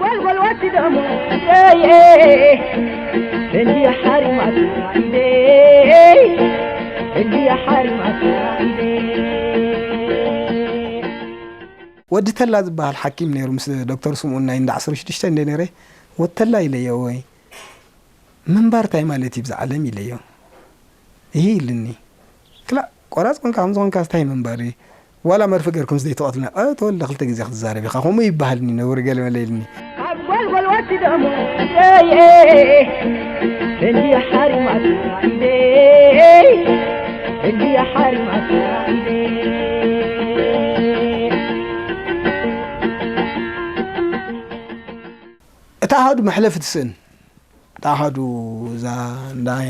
ጎልጎል ወዲ ደሞ እንዲ ሓሪማትና ኢደ እንዲ ሓሪማትና ኢደ ወዲ ተላ ዝበሃል ሓኪም ነይሩ ምስ ዶክተር ስምኡን ናይ እንዳ ዓሰርተ ሽዱሽተ እንደ ነይረ ወዲ ተላ ኢለዮ ወይ ምንባር እንታይ ማለት እዩ ብዛ ዓለም ኢለዮ ይህ ኢልኒ ክላእ ቆራፅ ኮንካ ከምዚ ኮንካ እንታይ ምንባር እዩ ዋላ መርፊ ገርኩም ዘይትቐትልና እ ተወልደ ክልተ ግዜ ክትዛረብ ኢኻ ከምኡ ይበሃልኒ ነውሪ ገለ መለ ኢልኒ ካብ ጎልጎል ወዲ ደሞ እንዲ ሓሪማትና ኢደ እንዲ ሓሪማትና ኢደ እታ ኣሃዱ መሕለፊ ትስእን እታ ኣሃዱ እዛ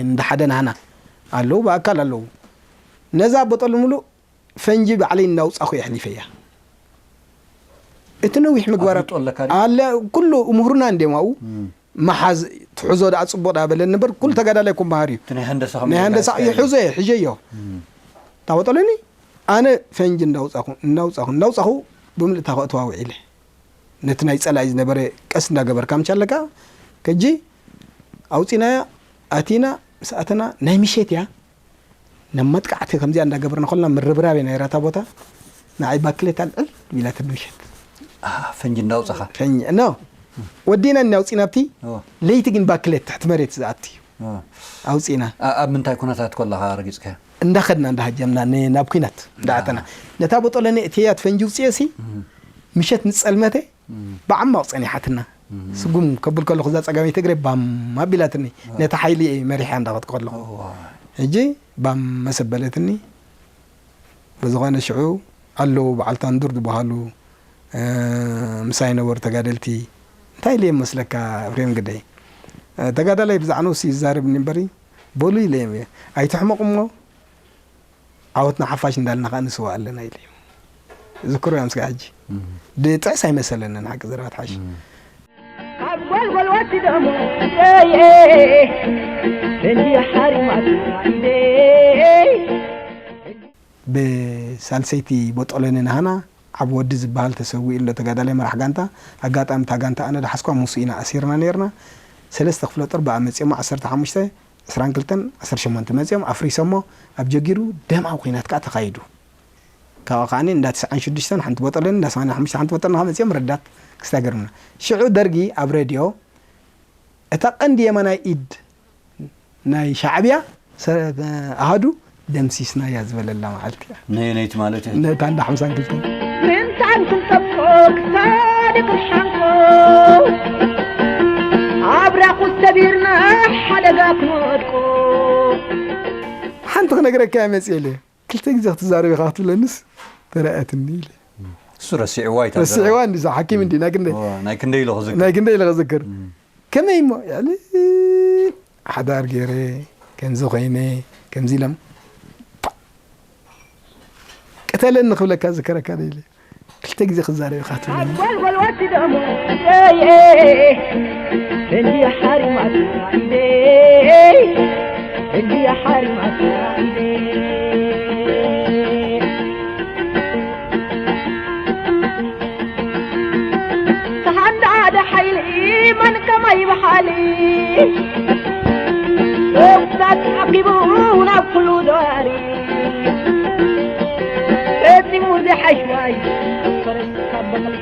እንዳ ሓደ ናህና ኣለዉ ብኣካል ኣለዉ ነዛ ኣቦጠሉ ሙሉእ ፈንጂ ባዕለይ እናውፃኹ የሕሊፈያ እቲ ነዊሕ ምግባር ኣፍልጦ ኣለካ ድዩ? ኣለ ኩሉ ምሁርና እንዲዮም ኣብኡ እም። መሓዝ ትሕዞ ደኣ ፅቡቅ ደኣ በለኒ እምበር ኩሉ ተጋዳላይ እኮ መሃር እዩ እቲ ናይ ሃንደሳ ናይ ከመይ ሃንደሳ ኢልካ ይሕዞ እየ ሕጀዮ እም። ታወጠለኒ ኣነ ፈንጂ እንዳውፃኹ እንዳውፃኹ እንዳውፃኹ ብምልእታ ከእትዋ ውዒለ ነቲ ናይ ፀላኢ ዝነበረ ቀስ እንዳገበርካ ምቻ ኣለካ ከጂ ኣውፂናያ ኣቲና ምስ ኣተና ናይ ምሸት እያ ናብ መጥቃዕቲ ከምዚኣ እንዳገበርና ከለና ምርብራብ እያ ነይራ እታ ቦታ ንዓይ ባክሌት ኣልዕል ኢላትኒ ምሸት ኣሃ፣ ፈንጂ እንዳውፀኻ ፈንጂ ኖ ወዲና እኒ ኣውፂና ኣብቲ ኦ፣ ለይቲ ግን ባክሌት ትሕቲ መሬት ዝኣቲ እዩ ኦ። ኣውፂና ኣ- ኣብ ምንታይ ኩነታት ከለኻ ረጊፅካዮ እንዳኸድና እንዳሃጀምና ን- ናብ ኩናት እንዳኣተና ነታ ቦጦለኒ እትያት ፈንጂ ውፅኤ ሲ ምሸት ንፀልመተ ብዓማቕ ጸኒሓትና። ስጉም ከብል ከለኹ እዛ ጸጋመይቲ እግረይ ባም ኣቢላትኒ ነቲ ሓይሊ መሪሓ እንዳኸድኩ ከለኹ ሕጂ ባም መሰበለትኒ። ብዝኾነ ሽዑ ኣለዉ በዓል ታንዱር ዝበሃሉ ምሳይ ነበሩ ተጋደልቲ። እንታይ ኢለዮም መስለካ ኤፍሬም ግደይ? ተጋዳላይ ብዛዕባ ነብሱ ይዛረብኒ እምበሪ በሉ ኢለዮም እየ። ኣይትሕመቑ እሞ ዓወትና ሓፋሽ እንዳልና ከዓ ንስዋእ ኣለና ኢለ እዩ ዝክሮ እዮም ስጋ ሕጂ ድጥዕስ ኣይመሰለንን ሓቂ ዘረባ ትሓሽ ካብ ጓልጓል ወዲ ደሞ እንዲ ሓሪማት ኢደ ብሳልሰይቲ ቦጦሎኒ ናህና ዓብ ወዲ ዝበሃል ተሰዊኡ ኣሎ ተጋዳላይ መራሕ ጋንታ ኣጋጣሚ እታ ጋንታ ኣነ ዳሓስኳ ሙሱ ኢና ኣሲርና ነርና ሰለስተ ክፍለ ጦር ብኣ መፅኦሞ ዓሰርተ ሓሙሽተ ዕስራን ክልተን ዓሰርተ ሸሞንተ መጺኦም ኣፍሪሶሞ ኣብ ጀጊሩ ደም ኣብ ኹናት ከኣ ተኻይዱ ካብኡ ከዓኒ እንዳ ትስዓን ሽዱሽተን ሓንቲ ቦጠለን እንዳ ሰማንያን ሓሙሽተ ሓንቲ ቦጠለን ካብ መጺኦም ረዳት ክስታይ ገርምና ሽዑ ደርጊ ኣብ ሬድዮ እታ ቀንዲ የማናይ ኢድ ናይ ሻዕብያ ኣሃዱ ደምሲስናያ ዝበለላ መዓልቲ እያ። ነየነይቲ ማለት እዩ? ነታ እንዳ ሓምሳን ክልተን። ምንታን ክንጠብቆ ክሳደ ክንሓንቆ ኣብራኹ ሰቢርና ሓደጋ ክንወድቆ። ሓንቲ ክነግረካ እየ መፅኤ ኢለ ክልተ ግዜ ክትዛረብ ኢኻ ክትብለንስ ተረኣየትኒ ኢለ። እሱ ረሲዕዋ ኣይታ ረሲዕዋ እንዲ እዛ ሓኪም እንዲ ናይ ክንደይ ናይ ክንደይ ኢለ ክዝክር ናይ ክንደይ ኢለ ክዝክር ከመይ እሞ ያለ ሓዳር ገይረ ከምዚ ኮይነ ከምዚ ኢሎም ቅተለኒ ክብለካ ዝከረካ ኢለ ክልተ ግዜ ክዛረብ ኢኻ ትብለኒ ጓልጓል ወዲ ደሞ እንዲ ሓሪማት ኢደ እንዲ ሓሪማት ኢደ ተሓንዳደ ሓይሊ መን ከማይ በሓሊ እፍታት ዓቂቡ ናብ ኩሉ ደዋሪ ረዚሙ ዝሓሽዋይ ፈረስ ካብ በቕሊ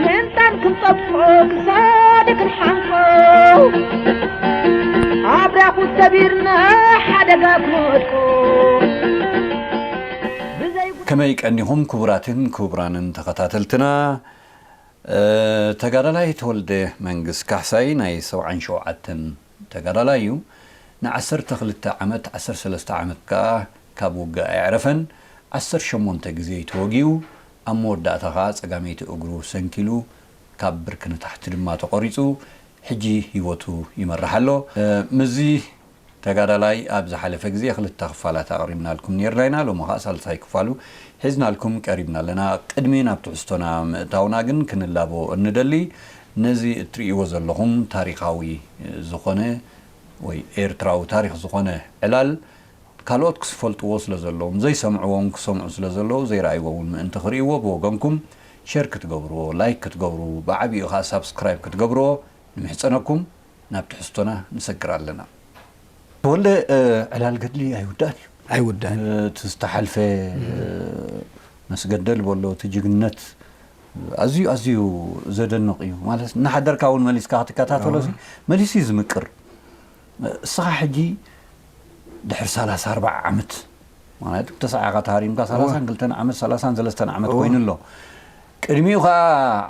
ምንጣን ክንጠብቆ ክሳደ ክንሓንቆ ኣብራኹ ሰቢርና ሓደጋ ክንወድቆ ከመይ ቀኒኹም ክቡራትን ክቡራንን ተኸታተልትና። ተጋዳላይ ተወልደ መንግስ ካሕሳይ ናይ ሰብዓን ሸውዓተን ተጋዳላይ እዩ። ንዓሰርተ ክልተ ዓመት፣ ዓሰርተ ሰለስተ ዓመት ከኣ ካብ ውግእ ኣየዕረፈን። ዓሰርተ ሸሞንተ ግዜ እዩ ተወጊኡ። ኣብ መወዳእታ ከኣ ጸጋመይቲ እግሩ ሰንኪሉ ካብ ብርኪ ንታሕቲ ድማ ተቖሪጹ ሕጂ ህይወቱ ይመርሕ ኣሎ። ምስዚ ተጋዳላይ ኣብ ዝሓለፈ ግዜ ክልተ ክፋላት ኣቕሪብናልኩም ኔርና ኢና። ሎሚ ኸኣ ሳልሳይ ክፋሉ ሒዝናልኩም ቀሪብና ኣለና። ቅድሚ ናብ ትሕዝቶና ምእታውና ግን ክንላቦ እንደሊ፣ ነዚ እትርእይዎ ዘለኹም ታሪኻዊ ዝኾነ ወይ ኤርትራዊ ታሪኽ ዝኾነ ዕላል ካልኦት ክስፈልጥዎ ስለ ዘለዎም፣ ዘይሰምዕዎም ክሰምዑ ስለ ዘለዉ፣ ዘይረኣይዎ እውን ምእንቲ ክርእይዎ ብወገንኩም ሸር ክትገብርዎ፣ ላይክ ክትገብሩ፣ ብዓብዩ ኸዓ ሳብስክራይብ ክትገብርዎ ንምሕጸነኩም። ናብ ትሕዝቶና ንሰግር ኣለና። ተወልደ፣ እ፣ ዕላል ገድሊ ኣይውዳእን እዩ። ኣይውዳእን። እ፣ እቲ ዝተሓልፈ፣ እ፣ መስገደል በሎ፣ እቲ ጅግነት ኣዝዩ፣ ኣዝዩ ዘደንቕ እዩ። ማለት፣ እናሓደርካ እውን መሊስካ ክትከታተሎ እወ። ሲ፣ መሊሱ እዩ ዝምቅር። እስኻ ሕጂ ድሕሪ ሰላሳ ኣርባዓ ዓመት፣ ማለት፣ ተሰዓኻ ተሃሪምካ፣ እወ። ሰላሳን ክልተን ዓመት፣ ሰላሳን ሰለስተን ዓመት እወ። ኮይኑ ኣሎ። ቅድሚኡ ኸዓ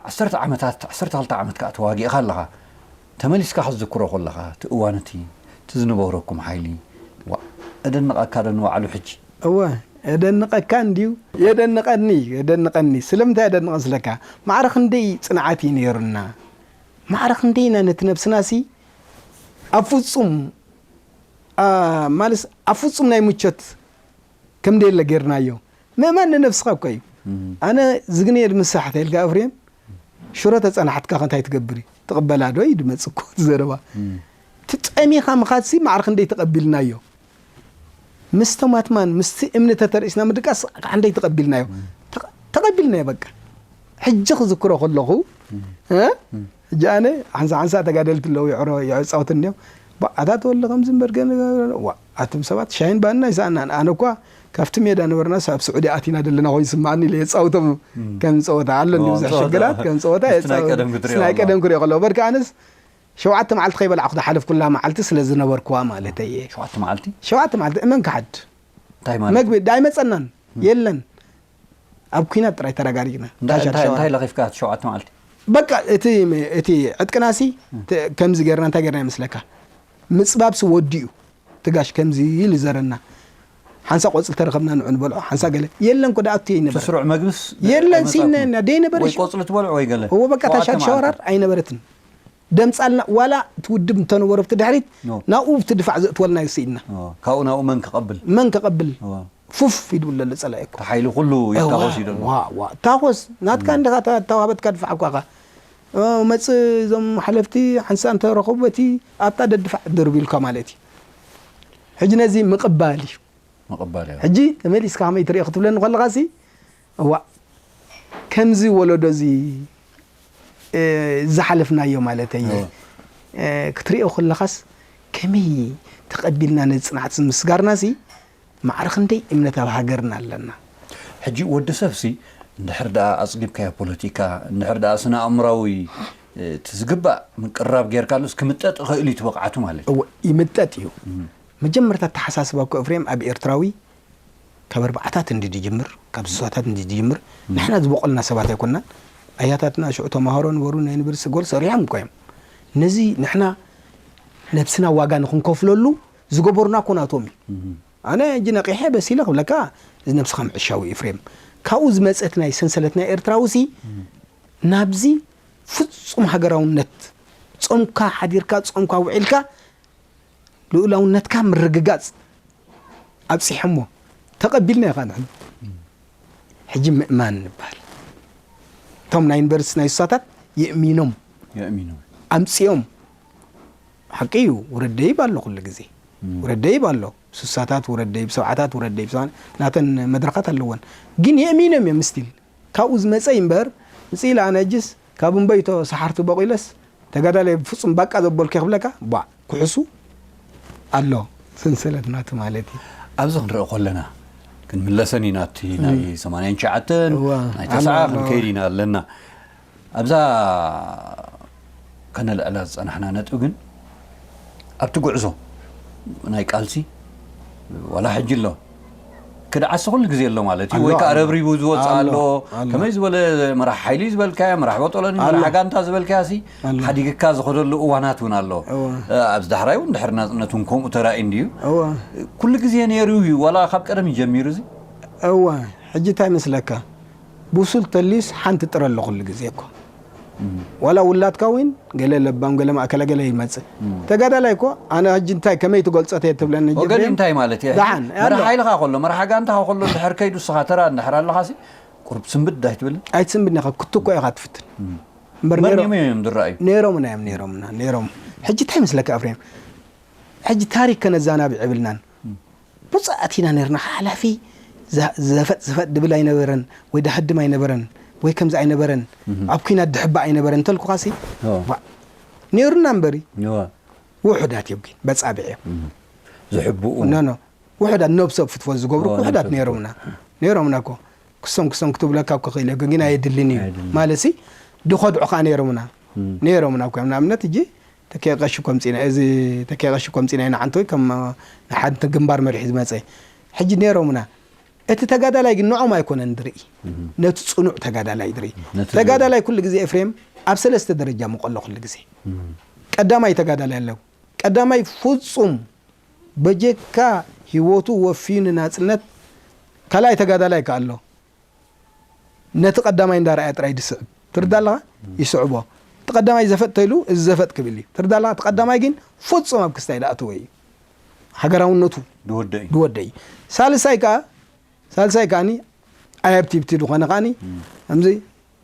ዓሰርተ ዓመታት፣ ዓሰርተ ክልተ ዓመት ከኣ ተዋጊእኻ ኣለኻ። ተመሊስካ ክትዝክሮ ከለኻ፣ እቲ እዋን እቲ፣ እቲ ዝነበረኩም ሓይሊ፣ ዋእ፣ እደንቐካ ዶ ንባዕሉ ሕጂ? እወ፣ የደንቐካ እንድዩ፣ የደንቐኒ፣ የደንቐኒ። ስለምንታይ የደንቐ ስለካ? ማዕረ ክንደይ ጽንዓት እዩ ነይሩና? ማዕረ ክንደይ ኢና ነቲ ነብስናሲ ኣብ ፍጹም፣ ኣ፣ ማለትስ ኣብ ፍጹም ናይ ምቾት ከም ደየለ ጌርናዮ። ምእማን ንነብስኻ እኮ እዩ። እም። ኣነ ዝግነ ድምሳሕ ተይልካ፣ ኤፍሬም፣ ሽሮ ተጸናሕትካ ከ እንታይ ትገብር እዩ? ትቕበላ ዶ እዩ ድመጽእ እኮ እቲ ዘረባ። እም። እቲ ጠሚኻ ምኻድሲ ማዕረ ክንደይ ተቐቢልናዮ። ምስቶም ኣትማን፣ ምስቲ እምኒ ተተርኢስና ምድቃስ ክንደይ ተቐቢልናዮ። እም። ተቐ-፣ ተቐቢልናዮ በቃ። ሕጂ ክዝክሮ ከለኹ፣ እም። እ? እም። ሕጂ ኣነ ሓንሳ ሓንሳ ተጋደልቲ ኣለዉ፣ ይዕሮ-፣ ይዕጻወቱ እኒኦም። ባ፣ ኣታ ተወልደ ከምዚ እምበር ገለ፣ ዋ፣ ኣቱም ሰባት ሻሂን ባንን ኣይሰኣናን። ኣነ እኳ ካብቲ ሜዳ ነበርናስ ኣብ ስዑዲ ኣቲና ዘለና ኮይኑ ይስምዓኒ ኢለ የጻውቶም። እም። ከም ጸወታ ኣሎ እንዲ ኦ፣ ብዙሕ ጸወታ። ሽግራት፣ ከም ጸወታ ምስቲ ናይ የጻው-፣ ቀደም ክትሪኦ ምስ ናይ ከለኻ። ቀደም ክሪኦ ከለኹ። በርካ ኣነስ ሸውዓተ መዓልቲ ከይበላዕኩ ዝሓለፍኩላ መዓልቲ ስለ ዝነበርኩዋ ማለተይ እየ። ሸውዓተ መዓልቲ? ሸውዓተ መዓልቲ፣ እመን ክሓድ። እንታይ ማለት መግቢ እዩ? ዳ ኣይመጸናን። እም። የለን። ኣብ ኲናት ጥራይ ተረጋጊጽና። እንታይ፣ ታሻ እንታይ፣ ተሸዋራ። እንታይ ለኺፍካ እቲ ሸውዓተ መዓልቲ? በቃ እቲ፣ እቲ ዕጥቅናሲ እም። ተ-፣ ከምዚ ጌርና እንታይ ጌርና ይመስለካ? ምጽባብሲ ወዲኡ። ትጋሽ ከምዚ ኢሉ ዘረና። ሓንሳ ቆጽሊ ተረኸብና ንዑ ንበልዖ፣ ሓንሳ ገለ። የለን እኮ ደኣ ኣቱ የይነበረ። ስሩዕ መግብስ የለን፣ ኣይመጻኩም? ሲና ኢና፣ ደይነበረ ወይ ሽ-፣ ቆጽሊ ትበልዑ ወይ ገለ? እዎ በቃ ሸውዓተ ታሻ ተሸዋራር መዓልቲ። ኣይነበረትን። ደምጻልና፣ ዋላ እቲ ውድብ እንተነበሮ ኣብቲ ድሕሪት፣ ኖ። ናብኡ ብቲ ድፋዕ ዘእትወልና እዩ ስኢንና። ኖ። ካብኡ ናብኡ መን ክቐብል? መን ክቐብል? ኖ። ፉፍ ይድብል ዘሎ ጸላኢ እኮ። እቲ ሓይሊ ኩሉ እዋ፣ ይታኾስ እዩ ዘሎ። ዋ፣ ዋ። ታኾስ፣ ናትካ እም። እንዲኻ ተ-፣ ተዋህበትካ ድፋዕ እኳ ኢኻ። እ፣ መጽእ እዞም ሓለፍቲ ሓንሳእ እንተረኸቡ በቲ ኣብታ ደድፋዕ ድርብ ኢልካ ማለት እዩ። ሕጂ ነዚ ምቕባል እዩ። ምቕባል እዩ። ሕጂ ተመሊስካ ከመይ ትሪኦ ክትብለኒ ከለኻሲ፣ እዋእ፣ ከምዚ ወለዶ እዚ፣ እ፣ ዝሓለፍናዮ ማለተይ እየ። እወ። እ፣ ክትሪኦ ከለኻስ ከመይ ተቐቢልና ነዚ ጽንዓት እዚ ምስጋርናሲ፣ ማዕረ ክንደይ እምነት ኣብ ሃገርና ኣለና። ሕጂ ወዲ ሰብሲ እንድሕር ደኣ ኣጽጊብካዮ ፖለቲካ፣ እንድሕር ደኣ ስነ ኣእምራዊ፣ እ፣ እቲ ዝግባእ ምቅርራብ ጌርካሉስ ክምጠጥ ይኽእል እዩ እቲ ብቕዓቱ ማለት እዩ። እወ፣ ይምጠጥ እዩ። እም። መጀመርታ ኣተሓሳስባ እኮ ኤፍሬም ኣብ ኤርትራዊ ካብ ኣርባዓታት እንዲ ድጅምር፣ ካብ ስሳታት እንዲ ድጅምር፣ እም። ንሕና ዝበቆልና ሰባት ኣይኮናን። ኣያታትና ሽዑ ተማሃሮ ነበሩ፣ ናይ ዩኒቨርሲቲ ጎል ሰሪሖም እኮ እዮም። ነዚ ንሕና ነብስና ዋጋ ንኽንከፍለሉ ዝገበሩና እኮ ናቶም እዩ። እም። ኣነ ሕጂ ነቒሐ በሲለ ክብለካ፣ እዚ ነብስኻ ምዕሻው እዩ ኤፍሬም። ካብኡ ዝመጸት ናይ ሰንሰለት ናይ ኤርትራውሲ፣ እም። ናብዚ ፍጹም ሃገራውነት፣ ጾምካ ሓዲርካ፣ ጾምካ ውዒልካ፣ ልኡላውነትካ ምርግጋጽ ኣብጺሖሞ። ተቐቢልና ኢኻ ንሕና። እም። ሕጂ ምእማን ንበሃል። እቶም ናይ ዩኒቨርሲቲ ናይ ሱሳታት የእሚኖም። የእሚኖም። ኣምጺኦም። ሓቂ እዩ፣ ውረድ ደይብ ኣሎ ኩሉ ግዜ። እም። ውረድ ደይብ ኣሎ። ሱሳታት ውረድ ደይብ፣ ሰብዓታት ውረድ ደይብ፣ ሰብዓን-፣ ናተን መድረኻት ኣለወን። ግን የእሚኖም እዮም ስቲል። ካብኡ ዝመጸ እዩ እምበር፣ ምጽእ ኢለ ኣነ ሕጅስ ካብ እምበይቶ ሰሓርቲ በቂለስ ተጋዳላይ ብፍጹም ባቃ ዘበልኩ እየ ክብለካ፣ ቧዕ፣ ኩሕሱ ኣሎ፣ ሰንሰለት ናቱ ማለት እዩ። ኣብዚ ክንርኢ ከለና፣ ክንምለሰን ኢና፣ እቲ ናይ እም። ሰማንያን ትሽዓተን፣ እዋ፣ ናይ ኣሎ፣ ተስዓ ኣሎ። ክንከይድ ኢና ኣለና። ኣብዛ ከነልዕላ ዝጸናሕና ነጥቢ ግን፣ ኣብቲ ጉዕዞ ናይ ቃልሲ፣ ዋላ ሕጂ ኣሎ፣ ክድዓሲ ኩሉ ግዜ ኣሎ ማለት እዩ። ኣሎ፣ ወይ ከኣ ኣሎ። ረብሪቡ ዝወጽእ ኣሎ፣ ኣሎ። ኣሎ። ከመይ ዝበለ መራሕ ሓይሊ ዝበልካዮ፣ መራሕ ቦጦሎኒ፣ ኣሎ። መራሕ ጋንታ ዝበልካዮ ሲ፣ ኣሎ። ሓዲግካ ዝኸደሉ እዋናት እውን ኣሎ። እወ። እ፣ ኣብዚ ዳሕራይ እውን ድሕሪ ናጽነት እውን ከምኡ ተራእዩ እንድዩ። እወ። ኩሉ ግዜ ነይሩ እዩ፣ ዋላ ካብ ቀደም እዩ ጀሚሩ እዚ? እወ። ሕጂ እንታይ ይመስለካ? ብሱል ተልዩስ ሓንቲ ጥረ ኣሎ ኩሉ ግዜ እኮ። እም። ዋላ ውላድካ እውን ገለ ለባም፣ ገለ ማእከላይ፣ ገለ ይመጽእ። እም። ተጋዳላይ እኮ፣ ኣነ ሕጂ እንታይ፣ ከመይ ትገልጾ ተትብለኒ፣ ወገን ጅብሪል? እንታይ ማለት እዩ? ደሓን፣ መራሕ ኣሎ። ሓይልኻ ከሎ፣ መራሕ ጋንታኻ ከሎ፣ እንድሕር ከይዱ፣ ንስኻ ተራ እንድሕር ኣለኻሲ፣ ቁሩብ ስንብድ ኣይትብልን? ኣይትስንብድን ኢኻ፣ ክትኮ ኢኻ ትፍትን። እም። እምበር መን ነይሮ-፣ እዮም እዮም ዝረኣዩ? ነይሮምና እዮም፣ ነይሮምና፣ ነይሮም። ሕጂ እንታይ ይመስለካ፣ ኤፍሬም? ሕጂ ታሪክ ከነዛናቢ የብልናን። እም። ብፁዓት ኢና ነርና። ሓላፊ ዘ- ዘፈጥ ዝፈጥ ድብል ኣይነበረን፣ ወይ ዳህድም ኣይነበረን፣ ወይ ከምዚ ኣይነበረን፣ ኣብ ኩናት ድሕባ ኣይነበረን እንተልኩኻሲ፣ ኦ። ዋ፣ ነይሩና እምበሪ። እዋ። ውሑዳት እዮም ግን በጻብዕ እዮም። ዝሕብኡ። ኖ ኖ፣ ውሑዳት ነብሶም ፍትፎት ዝገብሩ ኦ፣ ውሑዳት ነብሶም ነይሮምና። ነይሮምና እኮ። ክሶም ክሶም ክትብለካ እኮ ክእል እየ፣ ግን ኣየድልን እዩ። ኣየድልን። ማለት ሲ ድኸድዑ ከዓ ነይሮምና። ነይሮምና እኮ እዮም። ንኣብነት እጂ ተኪኤ ቀሺ ኮምፂና፣ እዚ ተኪኤ ቀሺ ኮምፂና ኢና ዓንተወይ ከም ንሓንቲ ግንባር መሪሕ ዝመፀ። ሕጂ ነይሮምና። እቲ ተጋዳላይ ግን ንዖም ኣይኮነን ድርኢ። ነቲ ፅኑዕ ተጋዳላይ ድርኢ። ነቲ ተጋዳላይ ኩሉ ግዜ ኤፍሬም ኣብ ሰለስተ ደረጃ ምቆሎ ኩሉ ግዜ። ቀዳማይ ተጋዳላይ ኣለዉ። ቀዳማይ ፍጹም በጀካ ህይወቱ ወፍዩ ንናጽነት ካልኣይ ተጋዳላይ ከኣ ኣሎ። ነቲ ቀዳማይ እንዳረኣየ ጥራይ ድስዕብ። ትርዳ ኣለኻ? ይስዕቦ። እቲ ቀዳማይ ዘፈጥ ተይሉ፣ እዚ ዘፈጥ ክብል እዩ። ትርዳ ኣለኻ? እቲ ቀዳማይ ግን ፍጹም ኣብ ክስታይ ድኣተወ እዩ። ሃገራውነቱ ድወደ እዩ። ድወደ እዩ። ሳልሳይ ከኣ፣ ሳልሳይ ከኣኒ፣ ኣየብቲብቲ ዝኾነ ከኣኒ፣ ከምዚ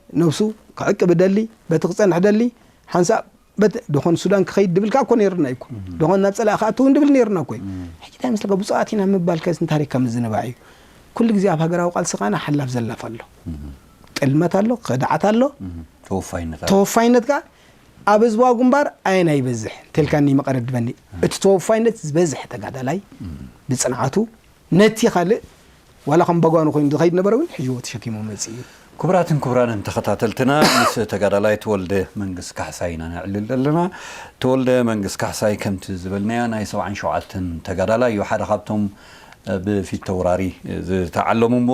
ነብሱ ክዕቅብ ደሊ፣ በቲ ክጸንሕ ደሊ፣ ሓንሳእ በት-፣ ደኾን ሱዳን ክኸይድ ድብል ከኣ እኮ ነይሩና እዩ እኮ። ደኾን ናብ ጸላኢ ክኣቱ እውን ድብል ነይሩና እኮ እዩ። ሕጂ እንታይ መስለካ? ብፁዓት ኢና ምባል ከስ ንታሪክ ከም ዝንባዕ እዩ። ኩሉ ግዜ ኣብ ሃገራዊ ቃልሲ ከኣና ሓላፍ ዘላፍ ኣሎ። ጥልመት ኣሎ፣ ከድዓት ኣሎ። ተወፋይነት ኣሎ። ተወፋይነት ከኣ ኣብ ህዝባዊ ግንባር ኣየናይ ይበዝሕ እንተልካኒ መቐረት ድበኒ። እቲ ተወፋይነት ዝበዝሕ ተጋዳላይ ብጽንዓቱ ነቲ ካልእ ዋላ ከም በጓኑ ኮይኑ ዝኸይድ ነበረ እውን ሕጂ ተሸኪሙ መጽእ እዩ። ክቡራትን ክቡራንን ተኸታተልትና፣ ምስ ተጋዳላይ ተወልደ መንግስ ካሕሳይ ኢና ነዕልል ዘለና። ተወልደ መንግስ ካሕሳይ ከምቲ ዝበልናዮ ናይ ሰብዓን ሸውዓተን ተጋዳላይ እዩ። ሓደ ካብቶም፣ እ፣ ብፊት ተውራሪ ዝተዓለሙ እሞ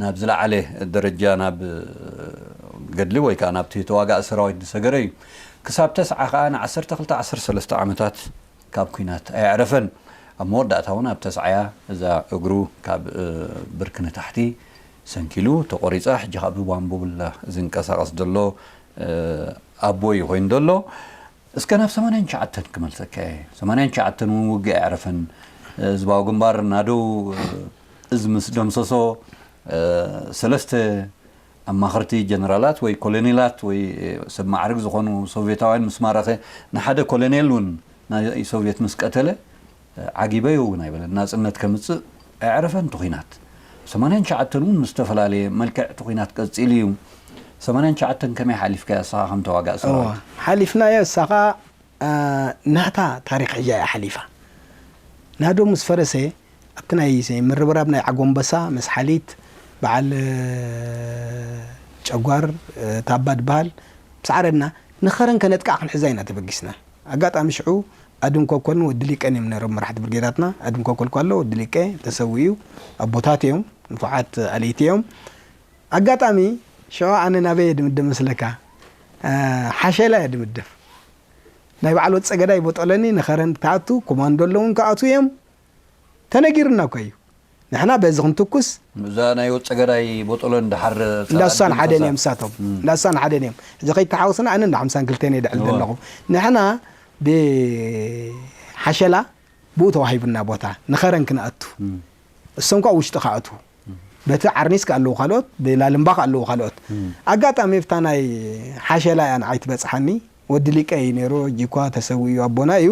ናብ ዝለዓለ ደረጃ ናብ ገድሊ ወይ ከዓ ናብቲ ተዋጋኢ ሰራዊት ዝሰገረ እዩ። ክሳብ ተስዓ ከዓ ንዓሰርተ ክልተ ዓሰርተ ሰለስተ ዓመታት ካብ ኲናት ኣየዕረፈን። ኣብ መወዳእታ እውን ኣብ ተስዓያ እዛ እግሩ ካብ፣ እ፣ ብርኪ ንታሕቲ ሰንኪሉ ተቖሪጻ፣ ሕጂ ካብ ብባምቡብላ ዝንቀሳቐስ ዘሎ፣ እ፣ ኣቦ እዩ ኮይኑ ዘሎ። እስከ ናብ ሰማንያን ትሽዓተን ክመልሰካ እየ። ሰማንያን ትሽዓተን እውን ውግእ ኣየዕረፈን። እ፣ ህዝባዊ ግንባር ናደው፣ እ፣ እዝ ምስ ደምሰሶ፣ እ፣ ሰለስተ ኣማኸርቲ ጀነራላት ወይ ኮሎኔላት ወይ ሰብ ማዕርግ ዝኾኑ ሶቭየታውያን ምስ ማረኸ፣ ንሓደ ኮሎኔል እውን ናይ ሶቭየት ምስ ቀተለ፣ ዓጊበዮ እውን ኣይበለን። ናጽነት ከምጽእ ኣየዕረፈን እቲ ኲናት። ሰማንያን ትሽዓተን እውን ምስ ዝተፈላለየ መልክዕ እቲ ኲናት ቀጺሉ እዩ። ሰማንያን ትሽዓተን ከመይ ሓሊፍካዮ ንስኻ ከም ተዋጋኢ እወ፣ ሰራዊት? ሓሊፍናዮ። ንሳ ኸኣ፣ አ፣ ናታ ታሪኽ ሒዛ እያ ሓሊፋ። ናዶ ምስ ፈረሰ፣ ኣብቲ ናይ ሴ-፣ ምርብራብ ናይ ዓጎምበሳ ምስ ሓሊት በዓል፣ እ፣ ጨጓር፣ እ፣ ታባ ድበሃል፣ ምስ ዓረድና ንኸረን ከነጥቅዓ ክንሕዛ ኢና ተበጊስና። ኣጋጣሚ ሽዑ ኣድም ኮኮልን ወዲ ሊቀን እዮም ነይሮም መራሕቲ ብርጌዳትና። ኣድም ኮኮል እኳ ኣሎ፣ ወዲ ሊቀ ተሰዊኡ እዩ። ኣቦታት እዮም፣ ንፉዓት ኣለይቲ እዮም። ኣጋጣሚ ሽዑ ኣነ ናበይ እየ ድምደብ መስለካ? እ፣ ሓሸላ እየ ድምደብ። ናይ በዓል ወጸገዳይ ቦጦለኒ ንኸረን ትኣቱ፣ ኮማንዶ ኣለውን ክኣቱ እዮም። ተነጊሩና እኮ እዩ። ንሕና በዚ ክንትኩስ እዛ ናይ ወጸገዳይ ቦጦሎኒ ድሓር እንዳ ሱሳን ሓደን እዮም ንሳቶም። እም። እንዳ ሱሳን ሓደን እዮም። እዚ ከይተሓወስና ኣነ እንዳ ሓምሳን ክልተን እየ ድዕል እዋ። ዘለኹ። ንሕና ብሓሸላ ብኡ ተዋሂቡና ቦታ ንኸረን ክንኣቱ። እም። እሶም ከኣ ውሽጢ ክኣትዉ። በቲ ዓርኒስ ከኣ ኣለዉ ካልኦት፣ ብላልምባ ከኣ ኣለዉ ካልኦት። እም። ኣጋጣሚ ብታ ናይ ሓሸላ እያ ንዓይ ትበጽሓኒ። ወዲ ሊቀ እዩ ነይሩ፣ ጂኳ ተሰዊኡ ኣቦና እዩ።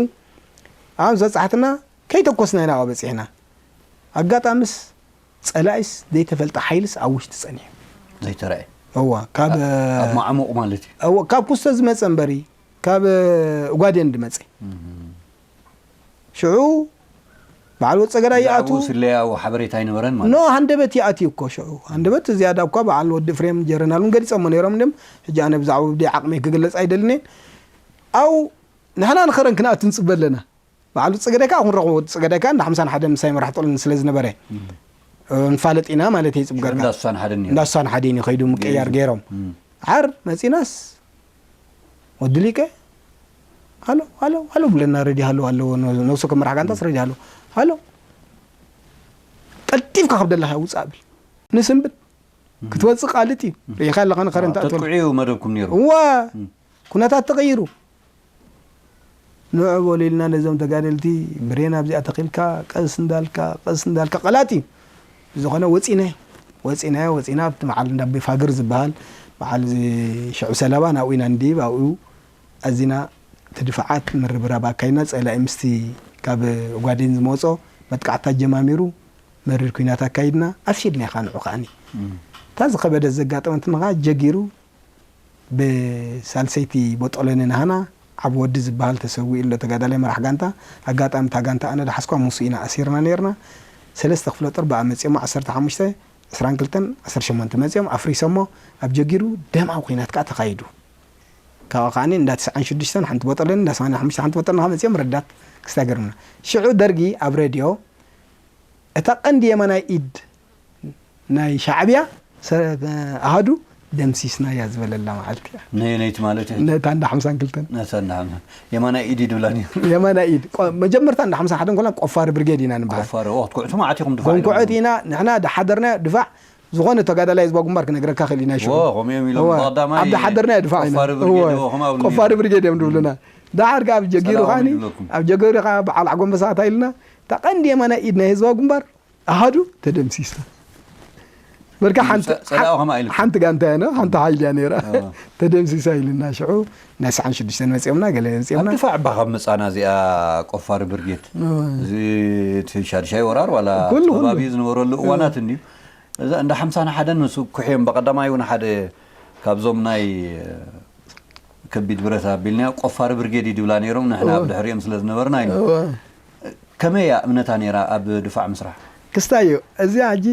ኣብ ዝበጻሕትና ከይተኮስና ኢና ኣብኣ በጺሕና። ኣጋጣምስ ጸላኢስ ዘይተፈልጠ ሓይልስ ኣብ ውሽጢ ጸኒሑ። ዘይተረኣየ። እዋ፣ ካብ ኣብ ማዕሙቕ ማለት እዩ። እዋ፣ ካብ ኩስቶ ዝመጸ እምበሪ፣ ካብ ኡጋዴን ዝመጸ። እም። ሽዑ በዓል ወጸገዳይ ይኣቱ። ብዛዕባኡ ስለያዊ ሓበሬታ ኣይነበረን ማለት ኖ፣ እዩ። ሃንደበት ይኣትዩ እኮ ሽዑ። ሃንደበት ዝያዳ እኳ በዓል ወዲ ፍሬም ጀረናል እውን ገሊጾሞ ነይሮም እንድም። ሕጂ ኣነ ብዛዕባ ብደይ ዓቕመይ ክግለጽ ኣይደልን እየ። ኣው ንሕና ንኸረን ክንኣቱ ንጽበ ኣለና። በዓል ወጸገዳይ ከኣ ክንረኽቦ፣ ወዲ ጸገዳይ ከኣ እንዳ ሓምሳን ሓደን ምሳይ መራሕ ጥቕልን ስለ ዝነበረ፣ እም። እ፣ ንፋለጥ ኢና ማለት እየ፣ ይጽብገካ። እንዳ ሱሳን ሓደን ነይሩ። እንዳ ሱሳን ሓደን እዩ ከይዱ ምቅያር ገይሩ። ገይሮም። እም። ዓር መጺናስ፣ ወዲ ሊቀ፣ ሃሎ፣ ሃሎ፣ ሃሎ ብለና፣ ረዲ ሃሎ ኣለዎ፣ ነ-፣ ነብሱ ከም መራሕ ጋንታስ ረዲ ሃሎ። ሃሎ። ቀልጢፍካ ካብ ደለኻ ውጻእ ብል። ንስንብት። እም። ክትወጽእ ቃልጥ እዩ። እም። ርኢኻ ኣለኻ ንኸረን ኣዎ፣ ትኣትወል። ተጥቅዑ እዩ መደብኩም ነይሩ። እዋ፣ እም። ኩነታት ተቐይሩ። ንዑ በሉ ኢልና ነዞም ተጋደልቲ ብሬን ኣብዚኣ ተኺልካ፣ ቀስ እንዳልካ፣ ቀስ እንዳልካ፣ ቀላጢ። ብዝኾነ ወጺናዮ፣ ወጺናዮ፣ ወጺና ኣብቲ በዓል እንዳ ኣቦይ ፋግር ዝበሃል፣ በዓል እዚ ሽዑ ሰለባ ናብኡ ኢና ንድይብ፣ ኣብኡ ኣዚና እቲ ድፋዓት ምርብራብ ኣካይድና፣ ጸላኢ ምስቲ ካብ ኦጋዴን ዝመጾ መጥቃዕትታት ጀማሚሩ፣ መሪር ኲናት ኣካይድና፣ ኣፍሲድና ኢኻ ንዑ ከኣኒ። እታ ዝኸበደት ዘጋጠመትና ኸኣ ጀጊሩ ብሳልሰይቲ ቦጦሎኒ ናህና ዓቢ ወዲ ዝበሃል ተሰዊኡ ኣሎ ተጋዳላይ መራሕ ጋንታ። ኣጋጣሚ እታ ጋንታ ኣነ ደሓስኳ ምስኡ ኢና ኣሲርና ነይርና። ሰለስተ ክፍለ ጦር ብኣ መጺኦሞ ዓሰርተ ሓሙሽተ፣ ዕስራን ክልተን፣ ዓሰርተ ሸሞንተ መጺኦም ኣፍሪሶሞ ኣብ ጀጊሩ ደማዊ ኲናት ከኣ ተኻይዱ። ካብኡ ከኣኒ እንዳ ትስዓን ሽዱሽተን ሓንቲ ቦጦሎኒ፣ እንዳ ሰማንያን ሓሙሽተ ሓንቲ ቦጦሎኒ ከኣ መጺኦም ረዳት ክስታይ ገርምና። ሽዑ ደርጊ ኣብ ሬድዮ እታ ቀንዲ የማናይ ኢድ ናይ ሻዕብያ ሰ-፣ ኣሃዱ ደምሲስናያ ዝበለላ መዓልቲ እያ። ነየነይቲ ማለት እዩ? ነታ እንዳ ሓምሳን ክልተን። ነታ እንዳ ሓምሳን። የማናይ ኢድ እዩ ድብላ ነይሩ። የማናይ ኢድ። ቆ-፣ መጀመርታ እንዳ ሓምሳን ሓደን ኮላ ቆፋሪ ብርጌድ ኢና ንበሃል። ቆፋሪ፣ ኦ፣ ክትኩዕቱ ማለት ኢኹም ድፋዕ ኮንኩዐት ኢልና። ኢና፣ ንሕና ደሓደርና ድፋዕ ዝኾነ ተጋዳላይ ህዝባዊ ግንባር ክነግረካ ክእል ኢና ሽዑ። ዎ፣ ከምኡ እዮም ኢሎም። እወ። ብቐዳማይ ኣብ ደሓደርና ድፋዕ ኢና። ቆፋሪ ብርጌድ፣ እወ። እዎ፣ ከምኡ ኣብ ደሓር ንብሎም። ብርጌድ እዮም ድብሉና። ደሓር ከኣ ኣብ ጀጊሩ ጸላኦም ከኣኒ፣ ይብለኩም። ኣብ ጀጊሩ ከኣ በዓል ዓጎንበሳ እንታይ ኢልና፣ እታ ቀንዲ የማናይ ኢድ ናይ ህዝባዊ ግንባር ኣሃዱ ተደምሲሳ። በርካ ሓንቲ፣ ጸ-፣ ጸላኦ ከማ ኢሉ። ሓንቲ ጋንታ እያ፣ ሓንቲ ሓይሊ እያ ነይራ። ኣዎ። ተደምሲሳ ኢልና ሽዑ ናይ ሰዓን ሽዱሽተን መጺኦምና፣ ገለ ኣብ መጺኦምና። ድፋዕ እባ ካብ መጻና እዚኣ ቆፋሪ ብርጌድ። ኣዎ። እዚ እቲ ሻድሻይ ወራር ዋላ ኩሉ፣ ኩሉ። ከባቢ ዝነበረሉ እዋናት ኣዎ። እንድዩ። እዛ እንዳ ሓምሳን ሓደን ምስ ኩሕዮም ብቐዳማይ እውን ሓደ ካብዞም ናይ ከቢድ ብረት ኣቢልናዮ ቆፋሪ ብርጌድ እዩ ድብላ ነይሮም፣ ንሕና ኣብ እወ። ድሕሪኦም ስለ ዝነበርና እዩ። እወ። ከመይ እያ እምነታ ነይራ ኣብ ድፋዕ ምስራሕ? ክስታይ እዩ። እዚኣ ሕጂ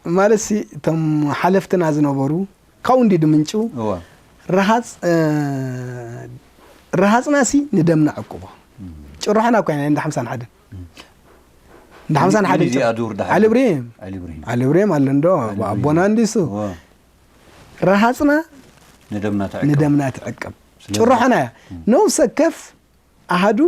ማለትሲ እቶም ሓለፍትና ዝነበሩ ካብኡ እንዲ ድምንጩ እወ። ረሃጽ-፣ እ፣ ረሃጽናሲ ንደምና ዕቅቦ። እም። ጭርሖና እኮ ኢና እንዳ ሓምሳን ሓደን። እም። እንዳ ሓምሳን ሓደን መን እዩ እዚኣ ጭር-፣ ዱር ደሓር? ዓሊ እብሪሂም። ዓሊ እብሪሂም። ዓሊ እብሪሂም ኣሎ እንዶ፣ ዓሊ እብሪሂም። ኣቦና እንዲሱ። እወ። ረሃጽና ንደምና ትዕቅብ። ንደምና ትዕቅብ። ስለዚ ጭርሖና እያ። እም። ነብሰ ከፍ ኣሃዱ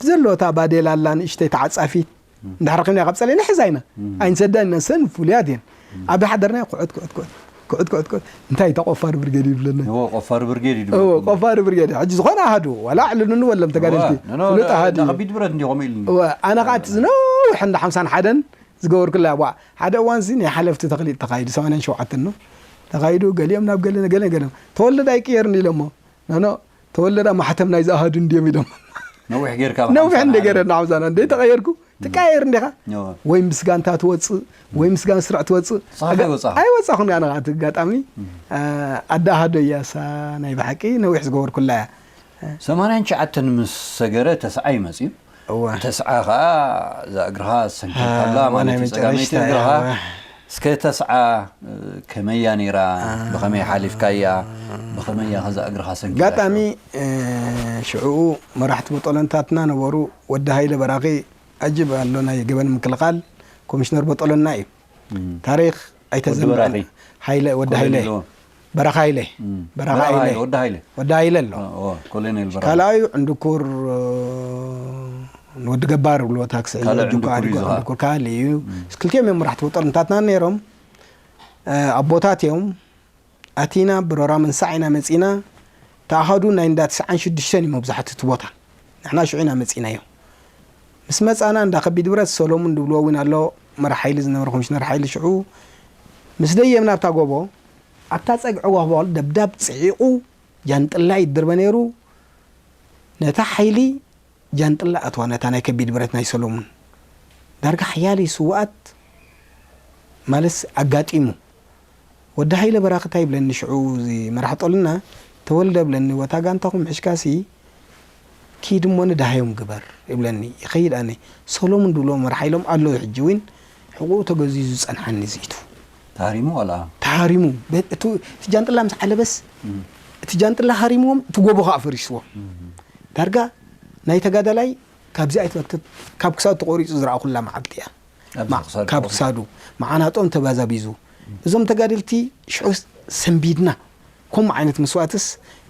ብዘለዎ እታ ባዴላ ኣላ ንእሽተይ ተዓጻፊት፣ እም። እንድሕር ረኺብና ካብ ጸሊእና ሒዛ ኢና። እም። ኣይንሰዳን ኢና፣ ሰን ፍሉያት እየን። እም። ኣብ ሓደርና ኩዕት፣ ኩዕት፣ ኩዕት፣ ኩዕት፣ ኩዕት፣ ኩዕት። እንታይ እታ ቆፋሪ ብርጌድ ይብለና? እዎ፣ ቆፋሪ ብርጌድ እዩ እዎ፣ ድብለኩም። ቆፋሪ ብርጌድ። ሕጂ ዝኾነ ኣሃዱ፣ ዋላ ኣዕልሉኒ በሎም ተጋደልቲ። እዋ፣ ኖ፣ ኖ፣ ፍሉጥ ኖ፣ ኣሃዱ እንዳ እዩ። ከቢድ ብረት እንዲኾም ኢሉኒ። እወ፣ ኣነ ኸኣ እቲ ዝነውሕ እንዳ ሓምሳን ሓደን ዝገበርኩላ፣ ዋ፣ ሓደ እዋን እዚ ናይ ሓለፍቲ ተኽሊጥ ተኻይዱ፣ ሰማንያን ሸውዓተን ነው። ተኻይዱ፣ ገሊኦም ናብ ገለ፣ ገለ፣ ገለ። ተወለደ ኣይቅየርን ኢሎሞ። ኖ፣ ኖ፣ ተወለዳ ማሕተም ናይ ዝኣሃዱ እንድዮም ኢሎም። ነዊሕ ጌርካ ነዊሕ ብሓምሳን እንደ ሓደ። ገረና ሓምሳና እንደ ተቐየርኩ፣ ትቀየር እንዲኻ። እዎ። ወይ ምስ ጋንታ ትወጽእ፣ ወይ ምስ ጋን ስርዕ ትወጽእ። ንስኻ ኣጋ-፣ ኣይወጻኹን። ኣይወጻኹን ኣነ፣ ኣቲ ኣጋጣሚ፣ እም። አ-፣ ኣደ ኣሃዶ እያ እሳ ናይ ብሓቂ ነዊሕ ዝገበርኩላ እያ። ሰማንያን ትሽዓተን ምስ ሰገረ ተስዓ እዩ መጺኡ። እወ። ተስዓ ኸኣ እዛ እግርኻ ሰንኪልካላ አ፣ ማለት ናይ እዩ፣ ጸጋመይቲ መጨረሽታ እግርኻ። እያ። እስከ ተስዓ፣ እ፣ ከመይ እያ ነይራ? አ። ብኸመይ ሓሊፍካያ? ብኸመይ እያ ከዛ እግርኻ ሰንኪላ ኣጋጣሚ፣ ሽዑ? እ፣ ሽዑኡ መራሕቲ ቦጦሎንታትና ነበሩ። ወዲ ሃይለ በራኺ፣ ኣጅብ ኣሎ ናይ ገበን ምክልኻል ኮሚሽነር ቦጦሎና እዩ። እም። ታሪኽ ኣይተዘንብዕን። ወዲ በራኺ። ሃይለ፣ ወዲ ኮሎኔል ሃይለ። ዶ? በራኺ ሃይለ። እም። በራኺ በራኺ ሃይለ። ሃይለ፣ ወዲ ሃይለ። ወዲ ሃይለ ኣሎ። ኦ፣ ኦ፣ ኮሎኔል በራኺ። ካልኣዩ ዕንድኩር፣ እ፣ ንወዲ ገባር ብልዎ ታክሲ ሒዙ ካልእ ዕንድኩር ዕንድኩር እዩ እዩ ዝኸዓ። ዕንድኩር ካልእ እዩ። እም። ክልቲኦም እዮም መራሕቲ ቦጦሎንታትና ነይሮም። እ፣ ኣቦታት እዮም። ኣቲና ብሮራ ምንሳዕ ኢና መጺና። ተኣሃዱ ናይ እንዳ ትስዓን ሽዱሽተን እዩ መብዛሕትኡ እቲ ቦታ። ንሕና ሽዑ ኢና መጺናዮ። ምስ መጻና እንዳ ከቢድ ብረት ሰሎሙን ዝብልዎ እውን ኣሎ፣ መራሕ ሓይሊ ዝነበረ ኮሚሽነር ሓይሊ ሽዑ። ምስ ደየብና ኣብታ ጎቦ፣ ኣብታ ጸግዒ ጓህባል ደብዳብ ጽዒቑ ጃንጥላ ይድርበ ነይሩ። ነታ ሓይሊ ጃንጥላ ኣትዋ፣ ነታ ናይ ከቢድ ብረት ናይ ሰሎሙን። ዳርጋ ሓያለይ ስውኣት ማለትስ ኣጋጢሙ። ወዲ ሃይለ በራኺ እንታይ ይብለኒ ሽዑ፣ እዚ መራሕ ጦልና፣ ተወልደ ብለኒ፣ ወታ ጋንታኹም ሕሽካሲ ኪድ እሞ ንዳሃዮም ግበር ይብለኒ። ይኸይድ ኣነ። ሰሎሙን ድብሎ መራሕ ኢሎም ኣሎ ሕጂ እውን ሕቑኡ ተገዚኡ ዝጸንሓኒ ዝኢቱ። ተሃሪሙ ዋላ? ተሃሪሙ። በ-፣ እቱ-፣ እቲ ጃንጥላ ምስ ዓለበስ፣ እም። እቲ ጃንጥላ ሃሪምዎም፣ እቲ ጎቦ ኸኣ ፈሪስዎም። እም። ዳርጋ ናይ ተጋዳላይ ካብዚ ኣይትበክት፣ ካብ ክሳዱ ተቖሪጹ ዝረኣኹላ መዓልቲ እያ። ኣብዚ ማ-፣ ክሳዱ ካብ ተቖሪጹ። ክሳዱ፣ መዓናጦም ተባዛቢዙ። እም። እዞም ተጋደልቲ ሽዑ ሰንቢድና። ከምኡ ዓይነት መስዋእትስ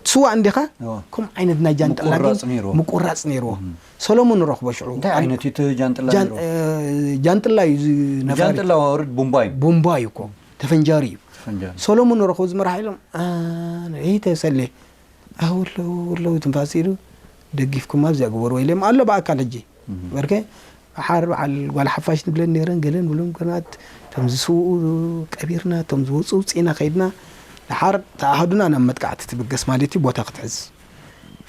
ትስዋእ እንዲኻ? እዋ። ከምኡ ዓይነት ናይ ጃንጥላ ግን ምቁራጽ ነይርዎ። ምቁራጽ ነይርዎ። እም። ሰሎሙን ንረኽቦ ሽዑ። እንታይ ዓይነት እዩ እቲ ጃንጥላ ጃን-፣ ነይርዎ? እ፣ ጃንጥላ እዩ፣ እዚ ነፋሪት። ጃንጥላ ወርድ ቡምባ እዩ። ቡምባ እዩ እኮ። ተፈንጃሪ እዩ። ተፈንጃሪ። ሰሎሙን ንረኽቦ ዝመራሕ ኢሎም፣ አ፣ ይተሰሌ። ኣው፣ ኣለዉ፣ ኣለዉ፣ ትንፋስ ኢሉ፣ ደጊፍኩም ኣብዚኣ ግበርዎ ኢሎም ኣሎ ብኣካል ሕጂ። እም። በርከ፣ ሓር በዓል ጓል ሓፋሽ ንብለን ነይረን፣ ገለን ብሎም ገናት፣ እቶም ዝስውኡ ቀቢርና፣ እቶም ዝወፁ ውፅኢና ከይድና፣ ድሓር ተኣሃዱና ናብ መጥቃዕቲ ትብገስ ማለት እዩ፣ ቦታ ክትሕዝ።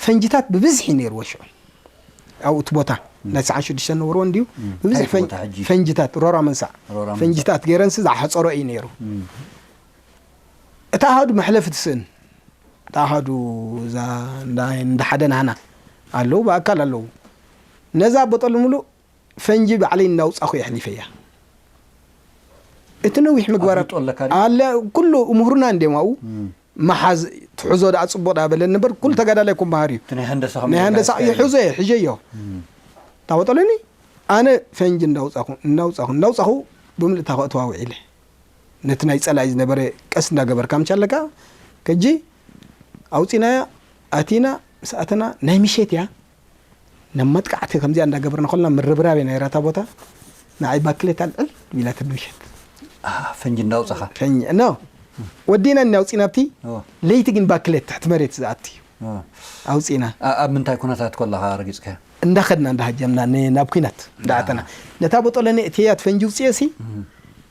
ፈንጅታት ብብዝሒ ነይርዎ ሽዑ። ኣብኡ እቲ ቦታ። ናይ ትስዓን ሽዱሽተን ነበርዎ እንድዩ። ብብዝሕ እንታይ ፈን- ቦታ ሕጂ? ፈንጅታት ሮራ መንሳዕ ሮራ መንሳዕ። ፈንጅታት ገይረንሲ ዝሓፀሮ እዩ ነይሩ። እታ ኣሃዱ መሕለፊ ትስእን፣ እታ ኣሃዱ እዛ እንዳ- እንዳ ሓደ ናህና ኣለዉ፣ ብኣካል ኣለዉ። ነዛ ኣቦ ጠሊ ሙሉእ ፈንጂ ባዕለይ እናውፃኹ የሕሊፈያ። እቲ ነዊሕ ምግባር ኣፍልጦ ኣለካ ድዩ? ኣለ። ኩሉ ምሁርና እንዲዮም ኣብኡ። መሓዝ ትሕዞ ደኣ ፅቡቕ ደኣ በለኒ እምበር፣ ኩሉ ተጋዳላይ እኮ መሃር እዩ። እቲ ናይ ሃንደሳ ናይ ከመይ ሃንደሳ ጌርካ ይሕዞ እየ፣ ሕጀዮ። ታወጠለኒ። ኣነ ፈንጂ እንዳውፃኹ እናውፃኹ እናውፃኹ ብምልእታ ከእትዋ ውዒለ። ነቲ ናይ ፀላኢ ዝነበረ ቀስ እንዳገበርካ ምቻ ኣለካ። ከጂ ኣውፂናያ፣ ኣቲና፣ ምስ ኣተና ናይ ምሸት እያ። ናብ መጥቃዕቲ ከምዚኣ እንዳገበርና ከለና ምርብራብ እያ ነይራ እታ ቦታ። ንዓይ ባክሌት ኣልዕል ኢላትኒ ምሸት። ኣሃ፣ ፈንጂ እንዳውጻኻ? ፈንጂ፣ ኖ። ወዲና እኒ ኣውጺና ኣብቲ፣ እወ። ለይቲ ግን ባክሌት ትሕቲ መሬት ዝኣቲ እዩ። እወ። ኣውጺና። ኣ-፣ ኣብ ምንታይ ኩነታት ከለኻ ረጊጽካያ? እንዳኸድና እንዳሃጀምና ን-፣ ናብ ኲናት እንዳኣተና። ኣሃ። ነታ ቦጦለኒ እትያት ፈንጂ ውጽኤሲ፣ እም።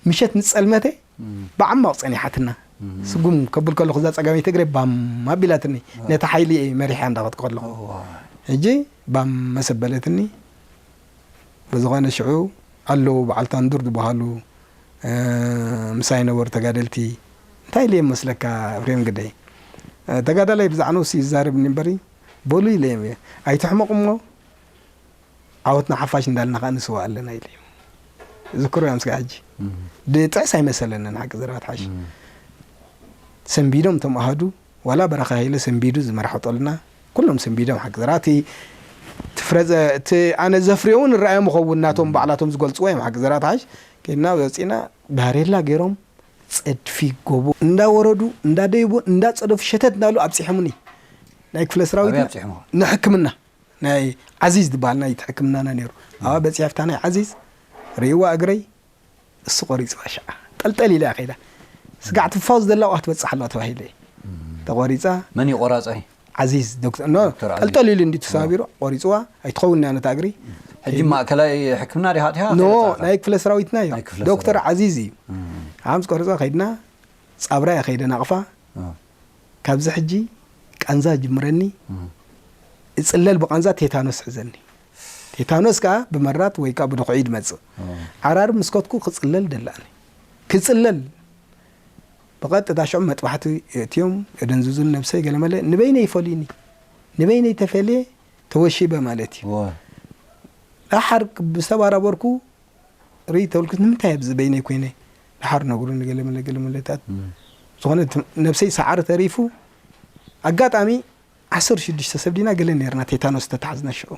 ምሸት ምስ ጸልመተ፣ እም። ብዓማቕ ጸኒሓትና። እም። ስጉም ከብል ከለኹ እዛ ጸጋመይቲ እግረይ ባም ኣቢላትኒ። እወ። ነታ ሓይሊ እየ መሪሓ እንዳኸድኩ ከለኹ። እወ። ሕጂ ባም መሰበለትኒ። ብዝኾነ ሽዑ ኣለዉ በዓል ታንዱር ዝበሃሉ፣ እ፣ ምሳይ ነበሩ ተጋደልቲ። እንታይ ኢለዮም መስለካ ኤፍሬም ግደይ? እ፣ ተጋዳላይ ብዛዕባ ነብሱ ይዛረብኒ እምበሪ፣ በሉ ኢለዮም እየ። ኣይትሕመቑ እሞ፣ ዓወትና ሓፋሽ እንዳልና ከኣ ንስዋእ ኣለና ኢለዮም። ዝክሮ እዮም እስከ ሕጂ። እም። ድጥዕስ ኣይመሰለንን ሓቂ ዘረባ ትሓሽ። እም። ሰንቢዶም እቶም ኣሃዱ ዋላ በረኻ ሃይለ ሰንቢዱ ዝመርሖ ጠልና፣ ኩሎም ሰንቢዶም ሓቂ ዘረባ። እቲ፣ እቲ ፍረ ዘ-፣ እቲ ኣነ ዘፍርዮ እውን ይረኣዮም ይኸውን፣ ናቶም ባዕላቶም ዝገልጽዎ እዮም ሓቂ ዘረባ ትሓሽ። ከይድና ወጺና ባሬላ ገይሮም ጸድፊ ጎቦ እንዳወረዱ፣ እንዳደየቡ፣ እንዳጸደፉ ሸተት እንዳሉ ኣብጺሖምኒ። ናይ ክፍለ ሰራዊት ኣበይ ኣብጺሖምኻ? ንሕክምና። ናይ ዓዚዝ ዝበሃል ናይ ሕክምናና ነይሩ። ኣብኣ በጺሐ፣ ኣብታ ናይ ዓዚዝ ርእይዋ እግረይ፣ እሱ ቆሪጽዋ ሸዓ። ጠልጠል ኢላ እያ ከይዳ። ስጋዕ ትፋው ዝደላ ውሃ ትበጽሕ ኣለዋ ተባሂለ እየ። ተቆሪጻ። መን እዩ ቆራጻይ? ዓዚዝ፣ ዶክተር፣ ኖ፣ ዶክተር ዓዚዝ። ጠልጠል ኢሉ እንዲ ተሳቢሩ፣ ቆሪጽዋ፣ ኣይትኸውን እያ ነታ እግሪ። ሕጂ ማእከላይ ሕክምና ዲኻ ኣቲኻ? ኖ፣ ከይወጻእካ? ናይ ክፍለ ሰራዊትና እዩ። ናይ ክፍለ ዶክተር ሰራዊት። ዓዚዝ እዩ። እም። ዓም ዝቆረጻ ከይድና፣ ጻብራ እያ ከይደ ናቕፋ። እም። ካብዚ ሕጂ ቃንዛ ጅምረኒ፣ እም። እጽለል ብቃንዛ ቴታኖስ ሕዘኒ። ቴታኖስ ከኣ ብመራት ወይ ከኣ ብድኹዒ ዝመጽእ። እም። ዓራርብ ምስ ከድኩ ክጽለል ደላኒ። ክጽለል። ብቐጥታ ሽዑ መጥባሕቲ የእትዮም፣ የደንዝዙን ነብሰይ ገለመለ። ንበይነይ ይፈልዩኒ። ንበይነይ ተፈልየ ተወሺበ ማለት እዩ። እወ። ደሓር ምስ ተባራበርኩ ርኢ ተብልኩ፣ ንምንታይ ኣብዚ በይነይ ኮይነ ደሓር ነግሩኒ፣ ገለ መለ፣ ገለ መለታት። እም። ዝኾነ እቲ ነብሰይ ሰዓሪ ተሪፉ፣ ኣጋጣሚ ዓሰርተ ሽዱሽተ ሰብ ዲና ገለ ነርና፣ ቴታኖስ ተታሕዝና ሽዑ።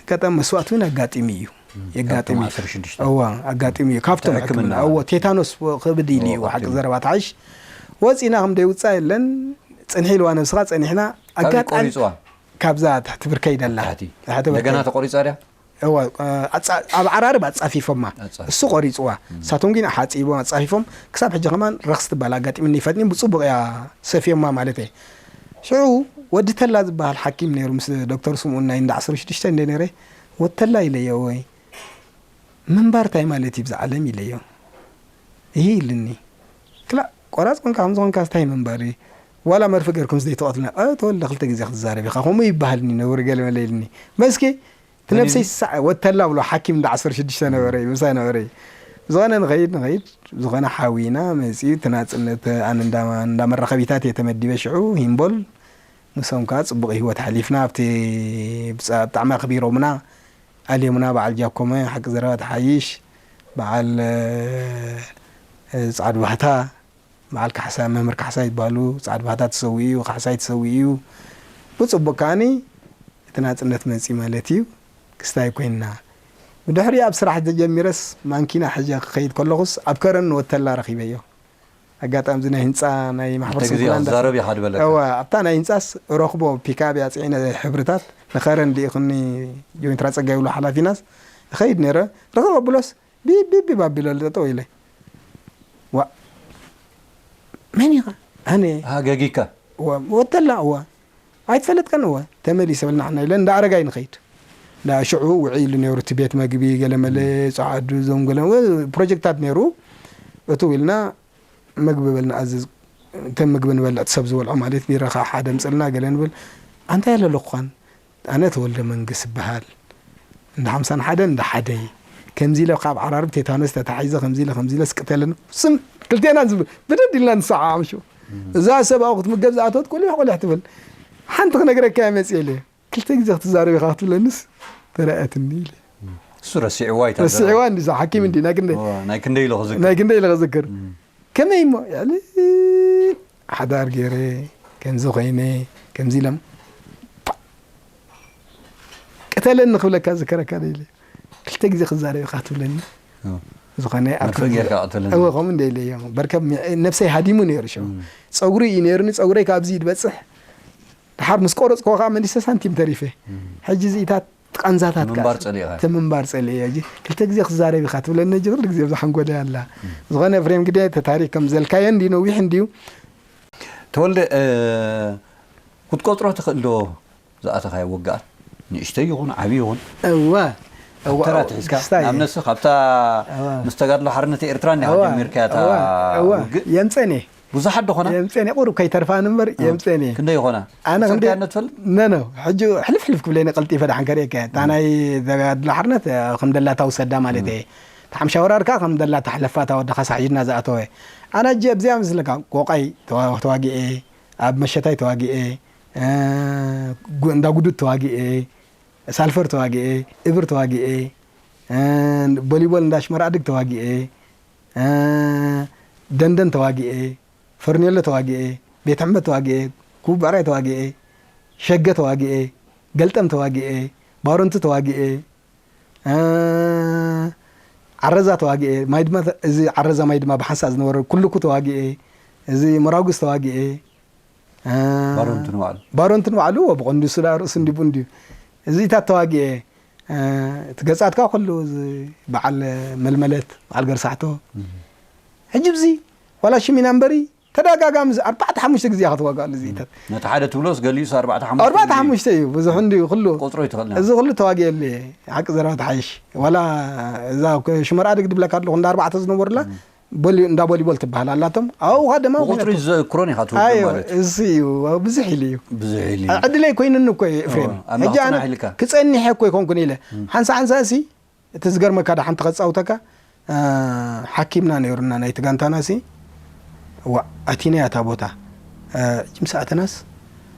ኣጋጣሚ መስዋእቲ እውን ኣጋጢሙ እዩ። እም፣ የጋጥም ካብቶም እዩ። ዓሰርተ ሽዱሽተ። እዋ፣ ኣጋጢሙ እዩ። ካብቶም ሕክምና። ሕክምና፣ እዎ፣ ቴታኖስ ከብድ ኢሉ እዎ፣ እዩ፣ ሓቂ ቀጢኑ። ዘረባ ትሓሽ። ወፂና ከም ደይውፃእ የለን፣ ፅንሒ ኢልዋ ነብስኻ፣ ፀኒሕና። ካበይ ኣጋጣሚ ቆሪፅዋ? ካብዛ ትሕቲ ብርከይ ደላ። ታሕቲ። ታሕቲ እንደገና ብርከይ። ተቆሪፃ ድያ? እዋ፣ ኣጻ-፣ ኣብ ዓራርብ ኣጻፊፎማ። ኣጻፊፎም። እሱ ቆሪጽዋ። እም። ንሳቶም ግን ሓጺቦም ኣጻፊፎም። ክሳብ ሕጂ ከማን ረኽሲ ትበሃል ኣጋጢምኒ ይፈጥኒ፣ ብጽቡቕ እያ ሰፍዮማ ማለት እየ። ሽዑ ወዲ ተላ ዝበሃል ሓኪም ነይሩ፣ ምስ ዶክተር ስምኡን ናይ እንዳ ዓሰርተ ሽዱሽተ እንደ ነይረ። ወዲ ተላ ኢለዮ፣ ወይ ምንባር እንታይ ማለት እዩ ብዛ ዓለም ኢለዮ። ይህ ኢልኒ። ክላእ ቆራጽ ኮንካ ከም ዝኾንካ እንታይ ምንባር እዩ? ዋላ መርፌ ገርኩም ዘይትቐትሉና። እ፣ ተወልደ ክልተ ግዜ ክትዛረብ ኢኻ። ከምኡ ይበሃልኒ ነብሪ ገለ መለ ኢልኒ። መስኪ እቲ ነብሰይ ሳዕ ወተላ ብሎ ሓኪም እንዳ ዓሰርተ ሽዱሽተ ነበረ እዩ፣ ምሳይ ነበረ እዩ። ዝኾነ ንኸይድ፣ ንኸይድ፣ ዝኾነ ሓዊና መጺኡ፣ እቲ ናጽነት ኣነ እንዳ፣ እንዳ መራኸቢታት እየ ተመዲበ ሽዑ፣ ሂምቦል፣ ንሶም ከኣ ጽቡቕ ህይወት ኣሕሊፍና፣ ኣብቲ ብጻ-፣ ብጣዕሚ ኣኽቢሮምና፣ ኣልዮምና፣ በዓል ጃኮመ፣ ሓቂ ዘረባ ትሓይሽ፣ በዓል፣ እ፣ ጻዕዱ ባህታ፣ በዓል ካሕሳ፣ መምህር ካሕሳ ይበሃሉ፣ ጻዕዱ ባህታ ተሰዊኡ እዩ፣ ካሕሳይ ተሰዊኡ እዩ። ብጽቡቕ ከኣኒ እቲ ናጽነት መጺኡ ማለት እዩ። ክስታይ ኮይንና። ብድሕሪኡ ኣብ ስራሕ ተጀሚረስ ማንኪና ሒዘ ክኸይድ ከለኹስ ኣብ ከረን ወተላ ረኺበዮ። ኣጋጣሚ እዚ ናይ ህንጻ ናይ ማሕበር ክልተ ግዜ ስንኩላን እንዳ-፣ ክዛረብ ኢኻ ዝበለካ። እወ፣ ኣብታ ናይ ህንጻስ ረኽቦ ፒካብ እያ ጽዒነ ሕብርታት ንኸረን ልኢኹኒ ጆይንትራ ጸጋይ ብሎ ሓላፊናስ እኸይድ ነይረ። ረኽቦ ብሎስ ቢብ ቢብ ቢብ ኣቢለሉ ጠጠው ኢለ። ዋ፣ መን ኢኻ? ኣነ። ኣሃ፣ ገጊካ? እዋ፣ ወተላ፣ እዋ። ኣይትፈለጥካን፣ እዋ። ተመሊሰ በልና ንሕና ኢለ እንዳ ኣረጋይ ንኸይድ። እንዳ ሽዑ ውዒሉ ነይሩ እቲ ቤት መግቢ፣ ገለ መለ፣ ጸዓዱ፣ እዞም ገለ፣ ፕሮጀክታት ነይሩ። እትው ኢልና መግቢ በልና ኣዝዝ። እተን ምግቢ ንበልዕ፣ እቲ ሰብ ዝበልዖ ማለት ቢራ ኸዓ ሓደ ምጽልና ገለ ንብል። ኣንታይ ኣለለኹኻን? ኣነ ተወልደ መንግስ እበሃል። እንደ ሓምሳን ሓደን እንደ ሓደ ከምዚ ኢለ ካብ ዓራርብ ቴታኖስ ተታሒዘ ከምዚ ኢለ ከምዚ ኢለ ስቅተልን ስም ክልቴና ዝብ ብድድ ኢልና ንሰዓዓም ሽው እዛ ሰብ ኣብኡ ክትምገብ ዝኣተወት ቁሊሕ ቁሊሕ ትብል ሓንቲ ክነግረካ እየ መፅእ ኢለ ክልተ ግዜ ክትዛረብ ኢኻ ክትብለንስ ተረኣየትኒ ኢለ እሱ ረሲዕዋ ይታ ረስዕዋ እንዲ እዛ ሓኪም እንዲ ናይ ክንደይ ናይ ክንደይ ኢሎ ክዝክር ናይ ክንደይ ኢለ ክዝክር ከመይ እሞ ያለ ሓዳር ገይረ ከምዚ ኮይነ ከምዚ ኢሎም ቅተለኒ ክብለካ ዝከረካ ኢለ ክልተ ግዜ ክዛረብ ኢኻ ትብለኒ ዝኾነ ኣብ መርፍእ ጌርካ ቀተለኒ እወ ከምኡ እንደ ኢለ እዮም በርከብ ነብሰይ ሃዲሙ ነይሩ ሸው ፀጉሪ እዩ ነይሩኒ ፀጉረይ ካብዚ ይድበፅሕ ድሓር ምስ ቆረፅኮ ከዓ መሊሰ ሳንቲም ተሪፈ ሕጂ እዚኢታት ቃንዛታት ምንባር ጸሊእኻ ተምንባር ጸሊእ እየ ክልተ ግዜ ክዛረብ ኢኻ ትብለኒ ሕጂ ክሉ ግዜ ብዛ ሓንጎለይ ኣላ ዝኾነ ኤፍሬም ግደ ተታሪክ ከም ዘልካዮ እንዲ ነዊሕ እንዲዩ ተወልደ ክትቆፅሮ ትኽእል ዶ ዝኣተኻዮ ወጋኣት ንእሽተይ ይኹን ዓብዪ ይኹን እወ ተራ ትሒዝካ ንኣብነትሲ ካብታ ምስ ተጋድሎ ሓርነት ኤርትራ እንዲኻ ጀሚርካያ እታ ውግእ የምፀኔ ብዙሓት ዶ ኾና የምፀኔ ቁሩብ ከይተርፋን እምበር የምፀኔ ክንደይ ይኾና ኣነ ክንደይ ትፈልጥ ነነ ሕጂ ሕልፍ ሕልፍ ክብለኒ ቀልጢፈ ደሓን ከርእየካ እታ ናይ ተጋድሎ ሓርነት ከም ደላታ ውሰዳ ማለት እየ ተሓምሻ ወራርካ ከም ደላታ ሕለፋታ ወድኻ ሳሒድና ዝኣተወ ኣነ ሕጂ ኣብዚኣ ምስለካ ቆቃይ ተዋጊኤ ኣብ መሸታይ ተዋጊኤ እንዳ ጉዱድ ተዋጊኤ ሳልፈር ተዋጊኤ እብር ተዋጊኤ ቦሊቦል እንዳ ሽመራድግ ተዋጊኤ ደንደን ተዋጊኤ ፈርኔሎ ተዋጊኤ ቤት ሕመት ተዋጊኤ ኩብ ብዕራይ ተዋጊኤ ሸገ ተዋጊኤ ገልጠም ተዋጊኤ ባሮንቲ ተዋጊኤ ዓረዛ ተዋጊኤ ማይ ድማ እዚ ዓረዛ ማይ ድማ ብሓንሳእ ዝነበረ ኩልኩ ተዋጊኤ እዚ መራጉስ ተዋጊኤ ባሮንቱ ንባዕሉ ባሮንቱ ንባዕሉ ብቐንዱ ስላ ርእሱ እንዲቡ እንዲዩ እዚታት ተዋጊኤ እቲ ገጻትካ ኩሉ እዚ በዓል መልመለት በዓል ገርሳሕቶ ሕጂ ብዚ ዋላ ሽሚና እምበሪ ተደጋጋሚ ኣርባዕተ ሓሙሽተ ግዜ ክትዋጋሉ እዚታት ነቲ ሓደ ትብሎስ ገሊኡስ ኣርባዕተ ሓሙሽተ ኣርባዕተ ሓሙሽተ እዩ ብዙሕ እንዲ ኩሉ ቆፅሮ ይትኽእል እዚ ኩሉ ተዋጊኤሉ እየ ሓቂ ዘረባ ተሓይሽ ዋላ እዛ ሽመር ኣድግ ድብለካ ኣለኹ እንዳ ኣርባዕተ ዝነበሩላ ቦሊ እንዳ ቦሊቦል ትበሃል ኣላቶም ኣብኡ ኻ ድማ ቁፅሪ ዘክሮን ኢኻ ትውድእ ማለት እዩ እዚ እዩ ብዙሕ ኢሉ እዩ ብዙሕ ኢሉ እዩ ዕድለይ ኮይኑኒ እኮ እዩ ኤፍሬም ኣምላኽ ሕጂ ኣነ ጽናሕ ኢልካ። ክጸኒሐ እኮ ይኮንኩን ኢለ ሓንሳ ሓንሳ እሲ እቲ ዝገርመካ ደሓን ተኸጻውተካ ሓኪምና ነይሩና ናይቲ ጋንታና ሲ ዋ ኣቲናያ እታ ቦታ ጅምሲ ኣተናስ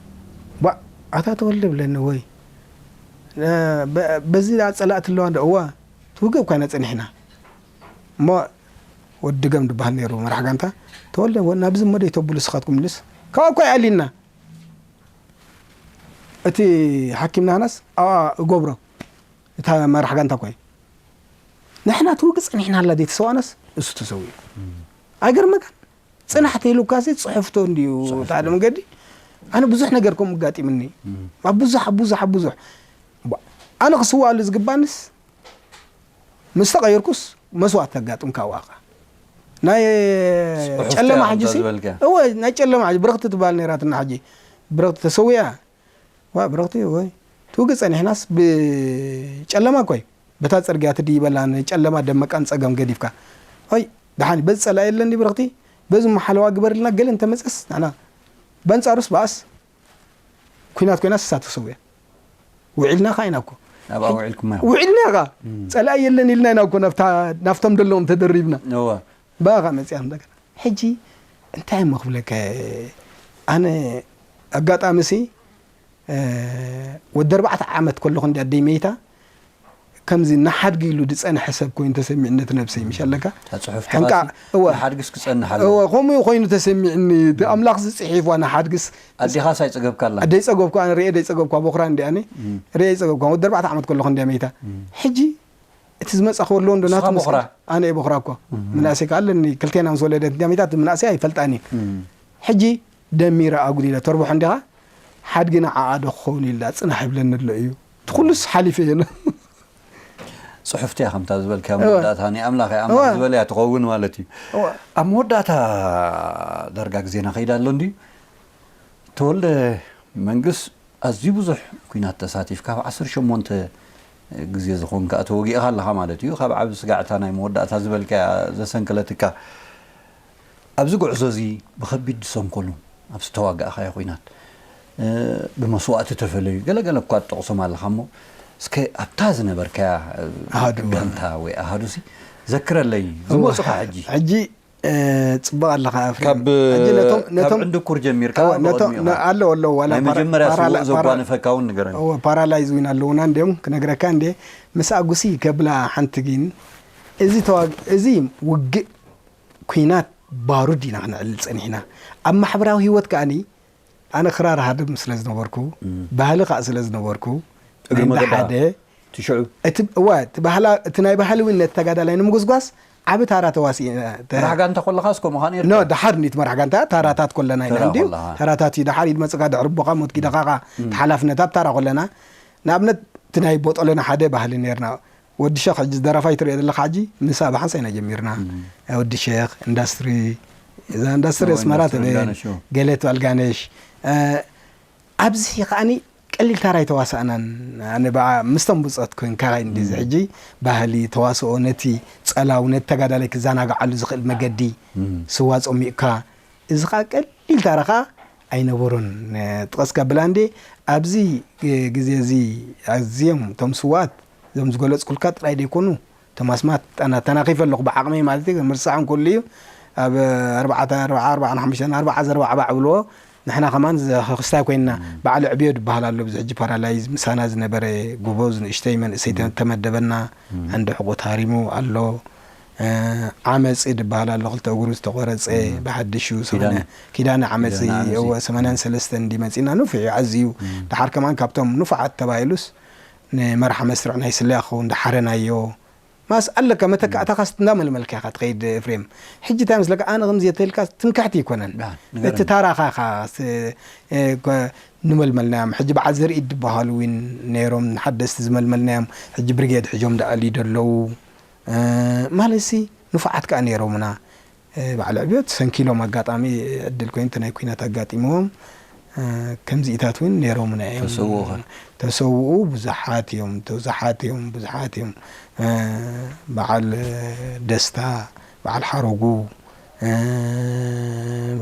ዋ ኣታ ተወልደ ብለኒ ወይ በዚ ጸላእቲ ኣለዋ እንዶ እዋ ትውግእ እኳ ኢና ጸኒሕና እሞ ወዲ ገም ዝበሃል ነይሩ መራሕ ጋንታ ተወልደ ናብዚ እሞ ደይተብሉ ስኻትኩም ኢሉስ ካብኣ እኳ ይኣሊና እቲ ሓኪም ናህናስ ኣብኣ እገብሮ እታ መራሕ ጋንታ እኳ እዩ ንሕና ትውግእ ጸኒሕና ኣላ ዘይተሰዋእናስ እሱ ተሰዊኡ ኣይገርመካን ጽናሕ ተይሉካሲ ጽሑፍቶ እንድዩ እቲ ሓደ መገዲ ኣነ ብዙሕ ነገር ከምኡ ኣጋጢምኒ ኣብ ብዙሕ ኣብ ብዙሕ ኣብ ብዙሕ ኣነ ክስዋኣሉ ዝግባንስ ምስ ተቐየርኩስ መስዋእቲ ተጋጥም ካብኡ ኣኻ ናይ ጨለማ ሕጂ እወ ናይ ጨለማ ሕጂ ብረኽቲ ትበሃል ነይራትና ሕጂ ብረኽቲ ተሰዊኣ ዋ ብረኽቲ ወይ ትውግእ ጸኒሕናስ ብጨለማ ኮይ በታ ጽርግያ ትድይበላ ንጨለማ ደመቃን ጸገም ገዲፍካ ሆይ ደሓን በዚ ጸላኢ የለኒ ብረኽቲ በዚ መሓለዋ ግበርልና ገለ እንተመጸስ ንሕና በንጻሩስ በኣስ ኩናት ኮይና ስሳ ተሰውያ ውዒልና ካ ኢና እኮ ኣብኣ ውዒልኩማ ውዒልና ካ ጸላኢ የለን ኢልና ኢና እኮ ናብታ ናብቶም ደለዎም ተደሪብና እወ ባኻ መጽያ እንደገና ሕጂ እንታይ እሞ ክብለከ ኣነ ኣጋጣሚ ሲ ወዲ ኣርባዕተ ዓመት ከለኹ እንዲ ኣደይ መይታ ከምዚ ንሓድጊ ኢሉ ዝጸንሐ ሰብ ኮይኑ ተሰሚዕኒ እቲ ነብሰይ ምሽ ኣለካ እታ ጽሑፍ ሕንቃ ተቓሲ እወ ንሓድግስ ክጸንሕ ኣለዎ እወ ከምኡ ኮይኑ ተሰሚዕኒ እቲ ኣምላኽ ዝጽሒፍዋ ንሓድግስ ኣዴኻስ ኣይጸገብካ ኣላ ደይጸገብኩ ኣነ ርኤ ደይጸገብኳ ቦኽራ እንዲ ኣነ ርኤ ይጸገብኳ ወዲ ኣርባዕተ ዓመት ከለኹ እንዲ መይታ ሕጂ እቲ ዝመጻ ክወልዎ እንዶ ናቱ ንስኻ ቦኽራ? ኣነ እየ ቦኽራ እኮ ምናእሰይ ከኣ ኣለኒ ክልቴና ምስ ወለደት እንዲ መይታ እቲ ምናእሰይ ኣይፈልጣን እዩ ሕጂ ደሚረ ኣጉዲለ ተርብሖ እንዲኻ ሓድጊ ንዓኣ ዶ ክኸውን ኢላ ጽናሕ ይብለኒ ኣሎ እዩ እቲ ኩሉስ ሓሊፈ እየ ጽሑፍቲ እያ ከምታ ዝበልካያ መወዳእታ ናይ ኣምላኽ እያ ኣምላኽ ዝበለያ ትኸውን ማለት እዩ ኣብ መወዳእታ ዳርጋ ግዜና ከይዳ ኣሎ እንድዩ ተወልደ መንግስ ኣዝዩ ብዙሕ ኩናት ተሳቲፍካ ኣብ ዓሰርተ ሸሞንተ ግዜ ዝኾንካ ተወጊእኻ ኣለኻ ማለት እዩ ካብ ዓብ ስጋዕታ ናይ መወዳእታ ዝበልካያ ዘሰንክለትካ ኣብዚ ጉዕዞ እዚ ብኸቢድ ዝሰንከሉ ኣብ ዝተዋጋእኻዮ ኩናት ብመስዋእቲ ተፈለዩ ገለገለ እኳ ትጠቕሶም ኣለኻ እሞ እስከ ኣብታ ዝነበርካያ፣ እ፣ ኣሃዱ። ጋንታ ወይ ኣሃዱሲ ዘክረለይ። ዝመጹኻ ሕጂ? ሕጂ፣ እ፣ ጽቡቕ ኣለኻ፣ ኤፍሬም። ካብ፣ ሕጂ ነቶም፣ ካብ ነቶም ዕንድኩር ጀሚርካ እወ፣ ነቶ-፣ ብቕድሚኡ ነ-፣ ኣለዉ፣ ኣለዉ፣ ዋላ ናይ ፓራ-፣ መጀመርያ ፓራላ-፣ ስዉእ ፓራ-፣ ዘጓነፈካ እውን ንገረኒ። እወ፣ ፓራላይዝ እውን ኣለዉና። እንዲኦም ክነግረካ እንዴ፣ ምስ ኣጉሲ ከብላ ሓንቲ ግን፣ እዚ ተዋግ-፣ እዚ ውግእ ኲናት ባሩድ ኢና ክነዕልል ጸኒሕና። ኣብ ማሕበራዊ ህይወት ከኣኒ፣ ኣነ ክራር ሃድም ስለ ዝነበርኩ፣ እም። ባህሊ ከኣ ስለ ዝነበርኩ፣ እግሪ ናይ እንዳ መገዳ ሓደ ትሽዑ። እቲ፣ እዋ፣ እቲ ባህላ-፣ እቲ ናይ ባህሊ እውን ነቲ ተጋዳላይ ንምጉስጓስ ዓቢ ታራ ተዋሲእና። ተ-፣ መራሕ ጋንታ ኮለኻስ ከምኡ ኸኣ ነይርካ? ኖ፣ ድሓር እንዲ ትመራሕ ጋንታ፣ ታራታት ኮለና ኢና ተራ እንድዩ። ኮለኻ። ታራታት እዩ፣ ድሓር እዩ ድመጽእካ፣ ድሕሪ ኣቦኻ ሞት ኪደኻ ኸኣ እም። እቲ ሓላፍነት ኣብ ታራ ኮለና። ንኣብነት፣ እቲ ናይ ቦጦሎና ሓደ ባህሊ ነይርና። ወዲ ሸኽ ሕጂ ደራፋይ ትሪኦ ዘለኻ ሕጂ፣ ምሳ ብሓንሳእ ኢና ጀሚርና። እም። ወዲ ሸኽ፣ ኢንዳስትሪ፣ እዛ ኢንዳስትሪ እወ፣ ኣስመራ ኢንዳስትሪ ትብል፣ ኣልጋነሽ፣ እወ። ገለት ኣልጋነሽ። እ፣ ኣብዚ ከኣኒ ቀሊል ታራ ኣይተዋሳእናን። ኣነ ብኣ ምስቶም ብጾት ኮንካ እንዲ እዚ እም። ሕጂ ባህሊ፣ ተዋስኦ፣ ነቲ ጸላው፣ ነቲ ተጋዳላይ ክዘናግዓሉ ዝኽእል መገዲ እም። ስዋ ጾሚእካ፣ እዚ ኸኣ ቀሊል ታራ ኸኣ ኣይነበሮን። እ፣ ጥቐስ ከብላ እንዴ፣ ኣብዚ፣ እ፣ ግዜ እዚ ኣዝዮም እቶም ስዋኣት እዞም ዝገለጽኩልካ ጥራይ ደይኮኑ፣ እቶም ኣስማት ኣና-፣ ተናኺፈ ኣለኹ ብዓቕመይ ማለት እዩ፣ ምርሳዕ እንከሎ እዩ። ኣብ ኣርባዕተ ኣርብዓ ኣርባዓ ሓሙሽተ ኣርባዓ ዘርባዕባዕ ብልዎ፣ ንሕና ከማን ዘ-፣ ክስታይ ኮይንና። እም። በዓል ዕብዮ ዝበሃል ኣሎ፣ ብዚ ሕጂ ፓራላይዝ ምሳና ዝነበረ ጎበዝ ንእሽተይ መንእሰይ እም። ተመደበና፣ እም። ዓንዲ ሕቖ ተሃሪሙ ኣሎ። እ፣ ዓመጺ ዝበሃል ኣሎ፣ ክልተ እግሩ ዝተቖረጸ፣ እም። ብሓድሹ ኪዳነ። ሰማንያ፣ ኪዳነ ዓመጺ፣ ኪዳነ ዓመጺ። እወ፣ ሰማንያን ሰለስተን እንዲ መጺና፣ ንፉዕ እዩ ኣዝዩ። እም። ደሓር ከማን ካብቶም ንፉዓት ተባሂሉስ፣ ንመርሓ መስርዕ ናይ ስለያ ክኸውን ደሓረናዮ። ማስ ኣለካ፣ መተካእታኻስ እንዳመልመልካ ኢኻ ትኸይድ ኤፍሬም። ሕጂ እንታይ መስለካ፣ ኣነ ከምዚ እየ ተልካ ትምክሕቲ ኣይኮነን። ዳ፣ ንገረኒ። እቲ ታራኻ ኢኻ ስ-፣ እ፣ ኮ-፣ ንመልመልናዮም። ሕጂ በዓል ዘርኢ ዝበሃሉ እውን ነይሮም፣ ንሓደስቲ ዝመልመልናዮም። ሕጂ ብርጌድ ሒዞም ደኣልዩ ደለዉ። እ፣ ማለትሲ ንፉዓት ከኣ ነይሮምና። እ፣ በዓል ዕብዮት ሰንኪሎም፣ ኣጋጣሚ ዕድል ኮይኑ እቲ ናይ ኲናት ኣጋጢምዎም፣ እ፣ ከምዚኢታት እውን ነይሮምና እዮም። ተሰውኡ ኸ? ተሰውኡ ብዙሓት እዮም፣ ብዙሓት እዮም፣ ብዙሓት እዮም። እ፣ በዓል ደስታ፣ በዓል ሓረጉ፣ እ፣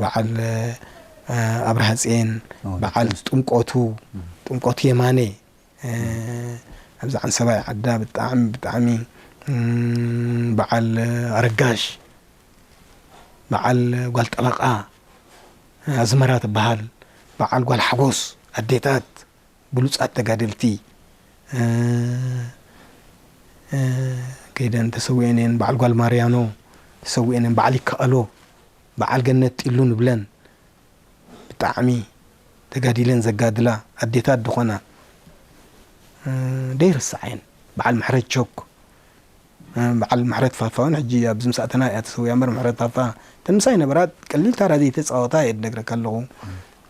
በዓል፣ እ፣ ኣብርሃ ጽየን፣ ኦ፣ በዓል ደስ። ጥምቆቱ፣ እም። ጥምቆቱ የማነ፣ እ፣ ኣብዚ ዓንሰባይ ዓዳ ብጣዕሚ፣ ብጣዕሚ፣ እም፣ በዓል ኣረጋሽ፣ በዓል ጓል ጠበቓ ኣዝመራ ትበሃል፣ በዓል ጓል ሓጎስ፣ ኣዴታት ብሉጻት ተጋደልቲ፣ እ፣ እ፣ ከይደን ተሰዊአን እየን። በዓል ጓል ማርያኖ ተሰዊአን እየን። በዓል ይከኣሎ፣ በዓል ገነት ጢሉ ንብለን፣ ብጣዕሚ ተጋዲለን ዘጋድላ ኣዴታት ዝኾና፣ እ፣ ደይርስዓ እየን። በዓል ምሕረት ቾክ፣ እ፣ በዓል ምሕረት ፋፋ እውን ሕጂ ኣብዚ ምስ ኣተና እያ ተሰዊኣ እምበር፣ ምሕረት ፋፋ እተን ምሳይ ነበራ ቀሊል ታራ ዘይተጻወታ እየ ዝነግረካ ኣለኹ።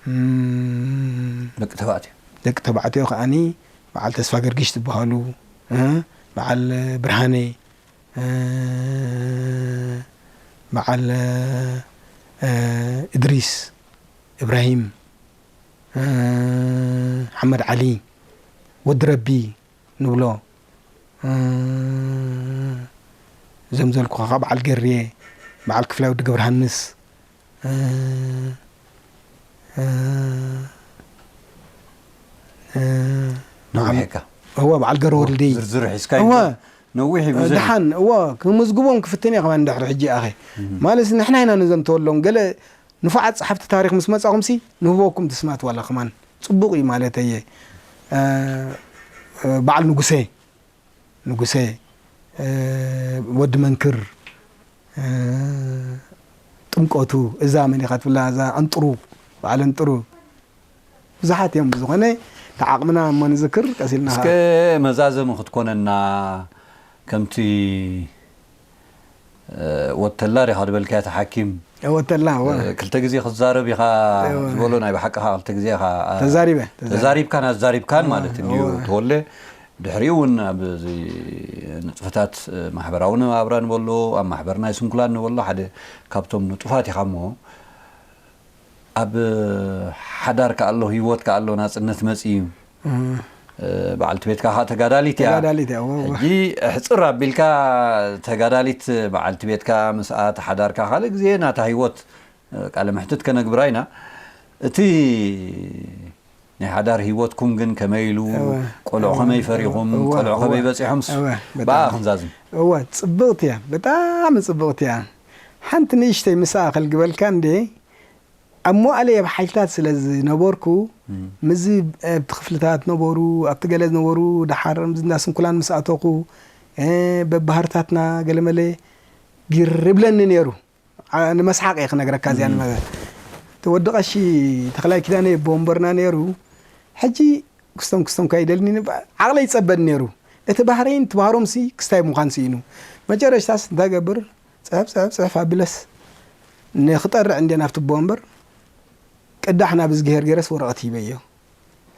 እም፣ ደቂ ተባዕትዮ? ደቂ ተባዕትዮ ከኣኒ በዓል ተስፋ ገርጊሽ ዝበሃሉ፣ እ፣ በዓል ብርሃነ፣ እ፣ በዓል፣ እ፣ እድሪስ እብራሂም፣ እ፣ ሓመድ ዓሊ፣ ወዲ ረቢ ንብሎ፣ እ፣ እዞም ዘልኩኻ ኸዓ በዓል ገርየ፣ በዓል ክፍላይ ወዲ ገብረሃንስ፣ እ፣ እ፣ እ፣ ነዊሕ በዓል፣ እካ። እወ፣ በዓል ገረወልዲ። ዝርዝር ሒዝካ እወ። ይብሎ። ነዊሕ እዩ፣ ብዙሕ እዩ። ደሓን፣ እወ፣ ክምዝግቦም ክፍትን እየ ከማን ድሕሪ ሕጂ ኣኸ። እም። ማለት ንሕና ኢና ነዘንተወሎም። ገለ ንፉዓት ጸሓፍቲ ታሪኽ ምስ መጻኹምሲ ንህበኩም ትስማት ዋላ ከማን ጽቡቕ እዩ ማለት እየ። እ፣ እ፣ በዓል ንጉሴ፣ ንጉሴ፣ እ፣ ወዲ መንክር፣ እ፣ ጥምቀቱ፣ እዛ መን ኢኻ ትብላ፣ እዛ ኣንጥሩ፣ በዓል ኣንጥሩ። ብዙሓት እዮም። ብዝኾነ፣ እቲ ዓቕምና እሞ ንዝክር፣ ቀስ ኢልና እስከ ኸዓ። መዛዘሚ ክትኮነና፣ ከምቲ፣ እ፣ ወተላ ዲኻ ዝበልካዮ፣ እቲ ሓኪም፣ ወተላ፣ እወ። እ፣ ክልተ ግዜ ክትዛረብ ኢኻ እወ። ዝበሎ፣ ናይ ብሓቅኻ ክልተ ግዜ ኢኻ፣ እ፣ ተዛሪበ፣ ተዛሪበ። ተዛሪብካን ኣዛሪብካን እወ፣ ማለት እንድዩ፣ እወ። ተወለ። ድሕሪኡ እውን ኣብዚ ንጥፈታት፣ እ፣ ማሕበራዊ ናብራ ንበሎ፣ ኣብ ማሕበር ናይ ስንኩላን ንበሎ፣ ሓደ ካብቶም ንጡፋት ኢኻ እሞ፣ ኣብ ሓዳር ከኣ ኣሎ፣ ህይወት ከኣ ኣሎ፣ ናጽነት መጺኡ እዩ። እም። እ፣ በዓልቲ ቤትካ ከኣ ተጋዳሊት እያ። ተጋዳሊት እያ፣ እወ፣ እወ። ሕጂ ሕጽር ኣቢልካ፣ ተጋዳሊት በዓልቲ ቤትካ ምስኣ ተሓዳርካ፣ ካልእ ግዜ ናታ ህይወት፣ እ፣ ቃለ መሕትት ከነግብራ ኢና። እቲ ናይ ሓዳር ህይወትኩም ግን ከመይ ኢሉ? እወ፣ ቆልዑ እወ፣ ከመይ ፈሪኹም? እወ፣ ቆልዑ ከመይ እወ፣ በጺሖምስ? እወ፣ በጣም። ብኣ ክንዛዝም። እወ፣ ጽብቕቲ እያ፣ ብጣዕሚ ጽብቕቲ እያ። ሓንቲ ንእሽተይ ምሳኣ ከልግበልካ እንዴ፣ ኣብ መዋእለይ ኣብ ሓይልታት ስለ ዝነበርኩ፣ እም። ምስዚ ኣብቲ ክፍልታት ነበሩ፣ ኣብቲ ገለ ዝነበሩ፣ ደሓር ምስዚ እንዳ ስንኩላን ምስ ኣተኹ፣ እ፣ በባህርታትና ገለመለ ግር ይብለኒ ነይሩ። ዓ-፣ ንመስሓቕ እየ ክነግረካ እዚኣ እም። ንመ-፣ እቲ ወዲ ቀሺ ተኽላይ ኪዳነ የቦ ወንበርና ነይሩ። ሕጂ ክስቶም ክስቶም ካይደልኒ ንባ-፣ ዓቕለይ ይጸበኒ ነይሩ። እቲ ባህረይን እቲ ባህሮምሲ ክስታይ ምዃን ስኢኑ። መጨረሽታስ እንታይ ገብር? ጽሕፍ፣ ጽሕፍ፣ ጽሕፍ ኣቢለስ ንኽጠርዕ እንዴ ናብቲ ኣቦ ወንበር ቅዳሕ ናብ እዝግሄር ገይረስ ወረቐት ሂበዮ።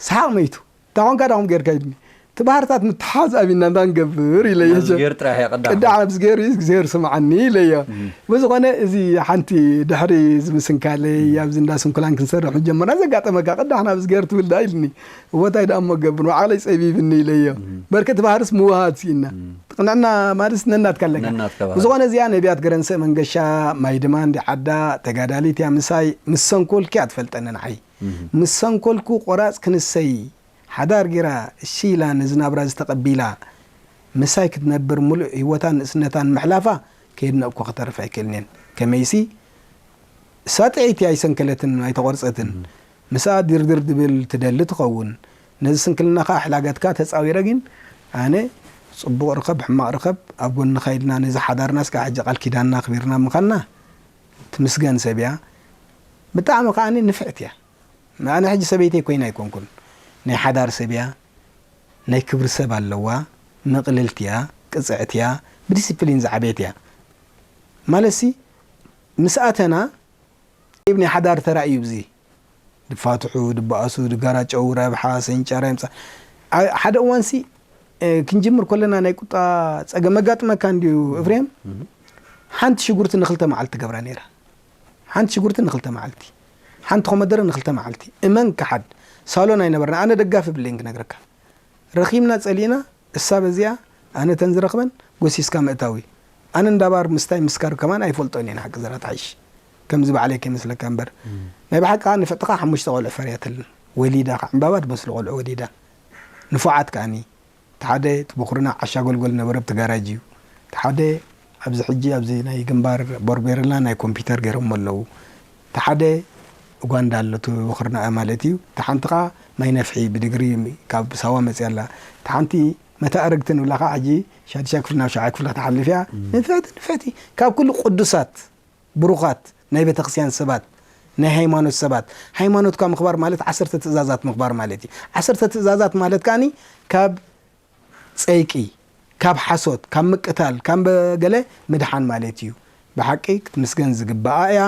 ሰሓቕ መይቱ። "እንታይ ኾንካ ዳኹም ጌርካ?" ኢልኒ። "እቲ ባህርታት ምትሓዝ ኣቢና እንታይ ንገብር?" ኢለዮ። ናብ እዝግሄር ጥራሕ እየ ቅዳሕ። ቅዳሕ ናብ እዝግሄር እዩ፣ እዝግሄር ስምዓኒ ኢለዮ። እም። ብዝኾነ እዚ ሓንቲ ድሕሪ እዚ ምስንካለይ ኣብዚ እንዳ ስንኩላን ክንሰርሕ ጀመርና። ዘጋጠመካ ቅዳሕ ናብ እዝግሄር ትብል ደኣ ኢልኒ። እወ እንታይ ደኣ እሞ ገብር፣ ንባዕለይ ጸቢብኒ ኢለዮ። እም። በርክት ባህርስ ምውሃድ ስኢና። እም። ጥቕንዕና ማለት ነናትካ ኣለካ። ነናትካ ባህሪ። ብዝኾነ እዚኣ ነቢያት ገረንሰ መንገሻ፣ ማይ ድማ እንዲ ዓዳ፣ ተጋዳሊት እያ ምሳይ፣ ምስ ሰንኮልኪ እያ ትፈልጠኒ ንዓይ። እም። ምስ ሰንኮልኩ ቆራጽ ክንሰይ ሓዳር ጌራ እሺ ኢላ ነዚ ናብራ እዚ ተቐቢላ ምሳይ ክትነብር ምሉእ ህይወታን ንእስነታን ምሕላፋ ከየድነቕኩ ክተርፍ ኣይክእልን እየን። ከመይሲ እሳ ጥዕይቲ ኣይሰንከለትን ኣይተቖርጸትን። እም። ምስኣ ድርድር ድብል ትደሊ ትኸውን። ነዚ ስንክልና ከኣ ኣሕላገትካ ተጻዊረ ግን ኣነ ጽቡቕ ርኸብ ሕማቕ ርኸብ ኣብ ጎንኻ ኢልና ነዚ ሓዳርና እስከ ሕጂ ቃል ኪዳንና ኣኽቢርና ምኻንና ትምስገን ሰብ እያ። ብጣዕሚ ከኣኒ ንፍዕቲ እያ። ኣነ ሕጂ ሰበይተይ ኮይና ኣይኮንኩን። ናይ ሓዳር ሰብ እያ፣ ናይ ክብሪ ሰብ ኣለዋ፣ ምቕልልቲ እያ፣ ቅጽዕቲ እያ፣ ብዲሲፕሊን ዝዓበየት እያ። ማለትሲ ምስ ኣተና ናይ ሓዳር ተራእዩ ብዚ ድፋትሑ፣ ድበኣሱ፣ ድጋራጨው፣ ረብሓ፣ ሰንጨራ ይምጻ። ኣ-፣ ሓደ እዋንሲ፣ እ፣ ክንጅምር ከለና ናይ ቁጣ ጸገም መጋጥመካ እንድዩ እፍሬም። እም። ሓንቲ ሽጉርቲ ንኽልተ መዓልቲ ትገብራ ነይራ። ሓንቲ ሽጉርቲ ንኽልተ መዓልቲ፣ ሓንቲ ኮመደረ ንኽልተ መዓልቲ። እመን ክሓድ፣ ሳሎን ኣይነበርና። ኣነ ደጋፊ ብለይን ክነግረካ። ረኺብና ጸሊእና፣ እሳ በዚኣ፣ ኣነ ተን ዝረኽበን ጎሲስካ ምእታዊ። ኣነ እንዳባር ምስታይ ምስካር ከማን ኣይፈልጦን እየ፣ ንሓቂ ዘረባ ትሓይሽ። ከምዚ ባዕለይ ከይመስለካ እምበር። እም። ናይ ብሓቂ ከኣ ንፍዕቲ ከኣ ሓሙሽተ ቆልዑ ፈርያትልና። ወሊዳ ከኣ ዕምባባ ዝመስሉ ቆልዑ ወሊዳ። ንፉዓት ከኣኒ። እቲ ሓደ እቲ በኹርና ዓሻ ጎልጎል ነበረ፣ ኣብቲ ጋራጅ እዩ። እቲ ሓደ ኣብዚ ሕጂ ኣብዚ ናይ ግንባር ቦርቤርላ ናይ ኮምፒውተር ገይሮሞ ኣለዉ። እቲ ሓደ ኡጋንዳ ኣሎ፣ እቲ በኹርና ማለት እዩ። እቲ ሓንቲ ከኣ ማይ ነፍሒ ብዲግሪ ካብ ሳዋ መጽያ ኣላ። እቲ ሓንቲ መተኣረግቲ ንብላ ከኣ ሕጂ ሻድሻይ ክፍሊ ናብ ሻብዓይ ክፍሊ ክትሓልፍ እያ። እም። ንፍዕቲ፣ ንፍዕቲ። ካብ ኩሉ ቅዱሳት፣ ብሩኻት፣ ናይ ቤተክርስትያን ሰባት፣ ናይ ሃይማኖት ሰባት። ሃይማኖትካ ምኽባር ማለት ዓሰርተ ትእዛዛት ምኽባር ማለት እዩ። ዓሰርተ ትእዛዛት ማለት ከኣኒ ካብ ጸይቂ፣ ካብ ሓሶት፣ ካብ ምቅታል፣ ካብ በ-፣ ገለ ምድሓን ማለት እዩ። ብሓቂ ክትምስገን ዝግብኣ እያ።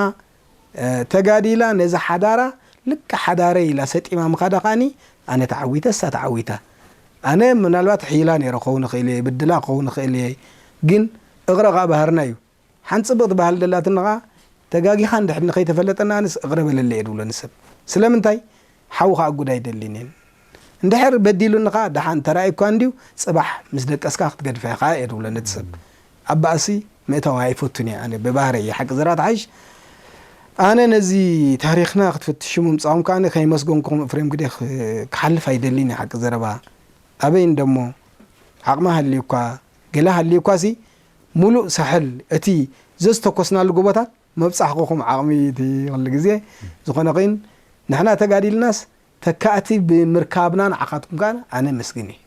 እ፣ ተጋዲላ ነዚ ሓዳራ ልክዕ ሓዳረይ ኢላ ሰጢማ ምኻዳ ከኣኒ ኣነ ተዓዊተ፣ እሳ ተዓዊታ። ኣነ ምናልባት ሒላ ነይረ ክኸውን እኽእል እየ፣ ብድላ ክኸውን እኽእል እየ። ግን እቕረ ከኣ ባህርና እዩ። ሓንቲ ጽብቕቲ ባህሊ ደላትና ኸኣ ተጋጊኻ እንድሕር ንኸይተፈለጠና ኣነስ እቕረ በለለይ እየ ድብሎ ንሰብ። ስለምንታይ? ሓዊ ከኣጉድ ኣይደልን እየን። እንድሕር በዲሉኒ ኸኣ ደሓን ተራእዩካ እንድዩ፣ ጽባሕ ምስ ደቀስካ ክትገድፋ ኢኻ እየ ድብሎ ነቲ ሰብ። ኣብ ባእሲ ምእታው ኣይፈቱን እየ ኣነ ብባህረይ፣ ሓቂ ዘረባ ትሓይሽ። ኣነ ነዚ ታሪኽና ክትፍትሹ ምምጻእኩም ከኣ ከይመስገንኩም እፍሬም ግደ ክ-፣ ክሓልፍ ኣይደልን እየ ሓቂ ዘረባ። ኣበይ እንደሞ ዓቕሚ ሃልዩካ፣ ገለ ሃልዩኳሲ፣ ሙሉእ ሳሕል እቲ ዘዝተኮስናሉ ጎቦታት መብጻሕኹኹም ዓቕሚ እቲ ኩሉ ግዜ። ዝኾነ ኸይን ንሕና ተጋዲልናስ ተካእቲ ብምርካብና ንዓኻትኩም ከኣ ኣነ መስግን እየ።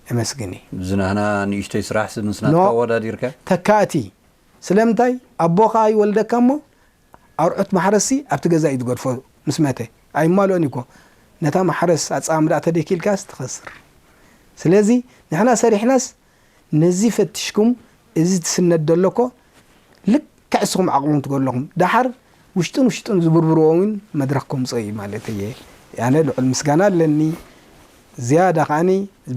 እመስግን እየ። እዚ ናህና ንእሽተይ ስራሕ ስ-፣ ምስ ናትካ ኖ። ኣወዳዲርካ? ተካእቲ። ስለምንታይ? ኣቦኻ ይወልደካ እሞ ኣርዑት ማሕረስሲ ኣብቲ ገዛ እዩ ዝገድፎ ምስ መተ። ኣይማልኦን እኮ። ነታ ማሕረስ ኣጻምዳ ተደኪልካስ ትኸስር። ስለዚ ንሕና ሰሪሕናስ ነዚ ፈቲሽኩም እዚ ትስነድ ዘሎ እኮ ልክዕ እስኹም ዓቕሞም ትገብሩ ኣለኹም። ደሓር ውሽጥን ውሽጥን ዝብርብርዎ እውን መድረኽ ከምፅኦ እዩ ማለት እየ። ኣነ ልዑል ምስጋና ኣለኒ። ዝያዳ ከዓኒ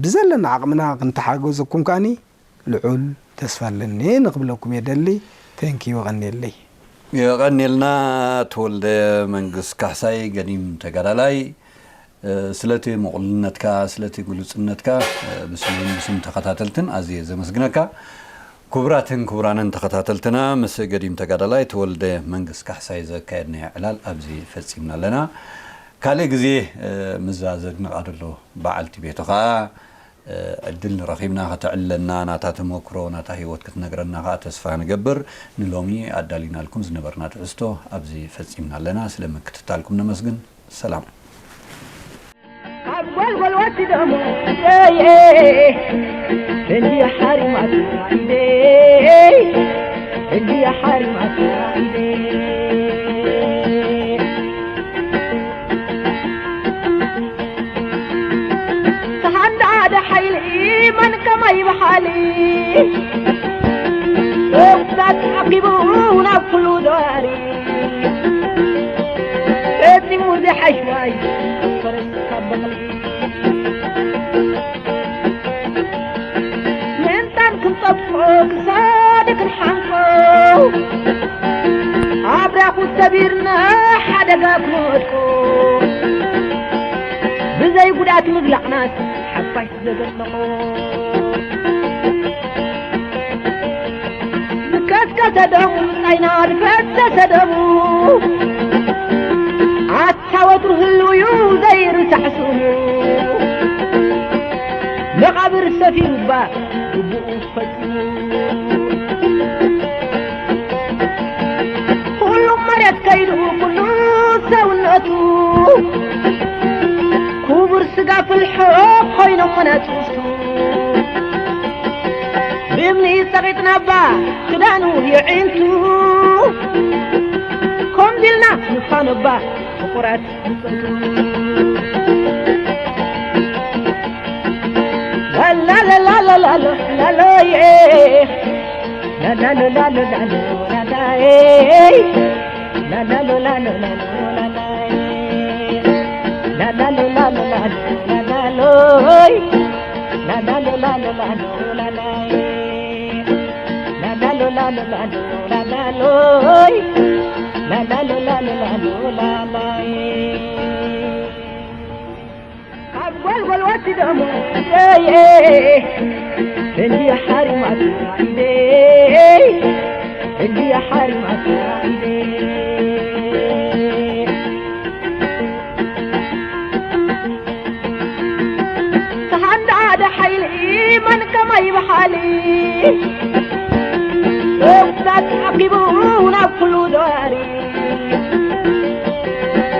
ብዘለና ዓቕምና ክንተሓገዘኩም ከዓኒ ልዑል ተስፋ ኣለኒ ንክብለኩም የደሊ። ተንኪዩ ቀኒየለይ። የቐኒልና ተወልደ መንግስ ካሕሳይ፣ ገዲም ተጋዳላይ፣ ስለቲ ምቕሉልነትካ፣ ስለቲ ግሉጽነትካ፣ ብስመይን ብስም ተኸታተልትን ኣዝየ ዘመስግነካ። ክቡራትን ክቡራንን ተኸታተልትና፣ ምስ ገዲም ተጋዳላይ ተወልደ መንግስ ካሕሳይ ዘካየድናዮ ዕላል ኣብዚ ፈጺምና ኣለና። ካልእ ግዜ፣ እ፣ ምስዛ ዘድንቓ ዘሎ በዓልቲ ቤቱ ኸኣ፣ እ፣ ዕድል ንረኺብና ከተዕልለና፣ ናታ ተመክሮ፣ ናታ ህይወት ክትነግረና ኸኣ ተስፋ ንገብር። ንሎሚ ኣዳሊናልኩም ዝነበርና ትሕዝቶ ኣብዚ ፈጺምና ኣለና። ስለ ምክትታልኩም ነመስግን። ሰላም። ካብ ጎልጎል ወሲዶም እንዲ ሓሪማት ኢደይ፣ እንዲ ሓሪማት ኢደይ። ተሓንዳደ ሓይሊ መን ከማይ በሓሊ፣ እሳት ዓቂቡ ናብ ኩሉ ዘዋሪ፣ ረጺሙ ዘይሓሽዋይ ፈረስ ካብ በቕሊ። ምእንታን ክንጠፍኦ ክሳድ ክንሓንቆ፣ ኣብራኹ ሰቢርና ሓደጋ ክንወድቆ፣ ብዘይ ጉድኣት ምብላዕናስ ሓፋሽ ዘደነቖ። ዝከስከሰ ደሙ፣ ብጻይና ዝፈሰሰ ደሙ፣ ኣታ ወትሩ ህልው እዩ ዘይርሳዕ ስሙ። መቓብር ሰፊሩ እባ ግቡኡ ፈጺሙ። ኩሉ መሬት ከይዱ ኩሉ ሰውነቱ፣ ክቡር ስጋ ፍልሖ ኮይኖም መናጽውቱ። ብእምኒ ጸቒጥና እባ ክዳኑ የዒንቱ፣ ኮምቢልና ንፋኖ እባ ፍቑራት ንጸቱ። ላላላላላሎ፣ ላሎዬ። ላላሎላሎላሎ፣ ላላዬ። ላላሎላሎላሎ፣ ላላዬ። ላላሎላሎላሎ፣ ላላሎይ። ላላሎላሎላሎ፣ ላላዬ። ላላሎላሎላሎ፣ ላላሎይ። ላላሎላሎላሎ፣ ላላዬ። ካብ ጎልጎል ወሲዶም ኢደይ፣ ሕጂ ሓሪማት ኢደይ፣ ሕጂ ሓሪማት ኢደይ። ተሓንዳደ ሓይሊ መን ከማይ በሓሊ፣ እሳት ዓቂቡ ናብ ኩሉ ዘዋሪ፣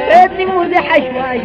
ፈጺሙ ዘይሓሽዋይ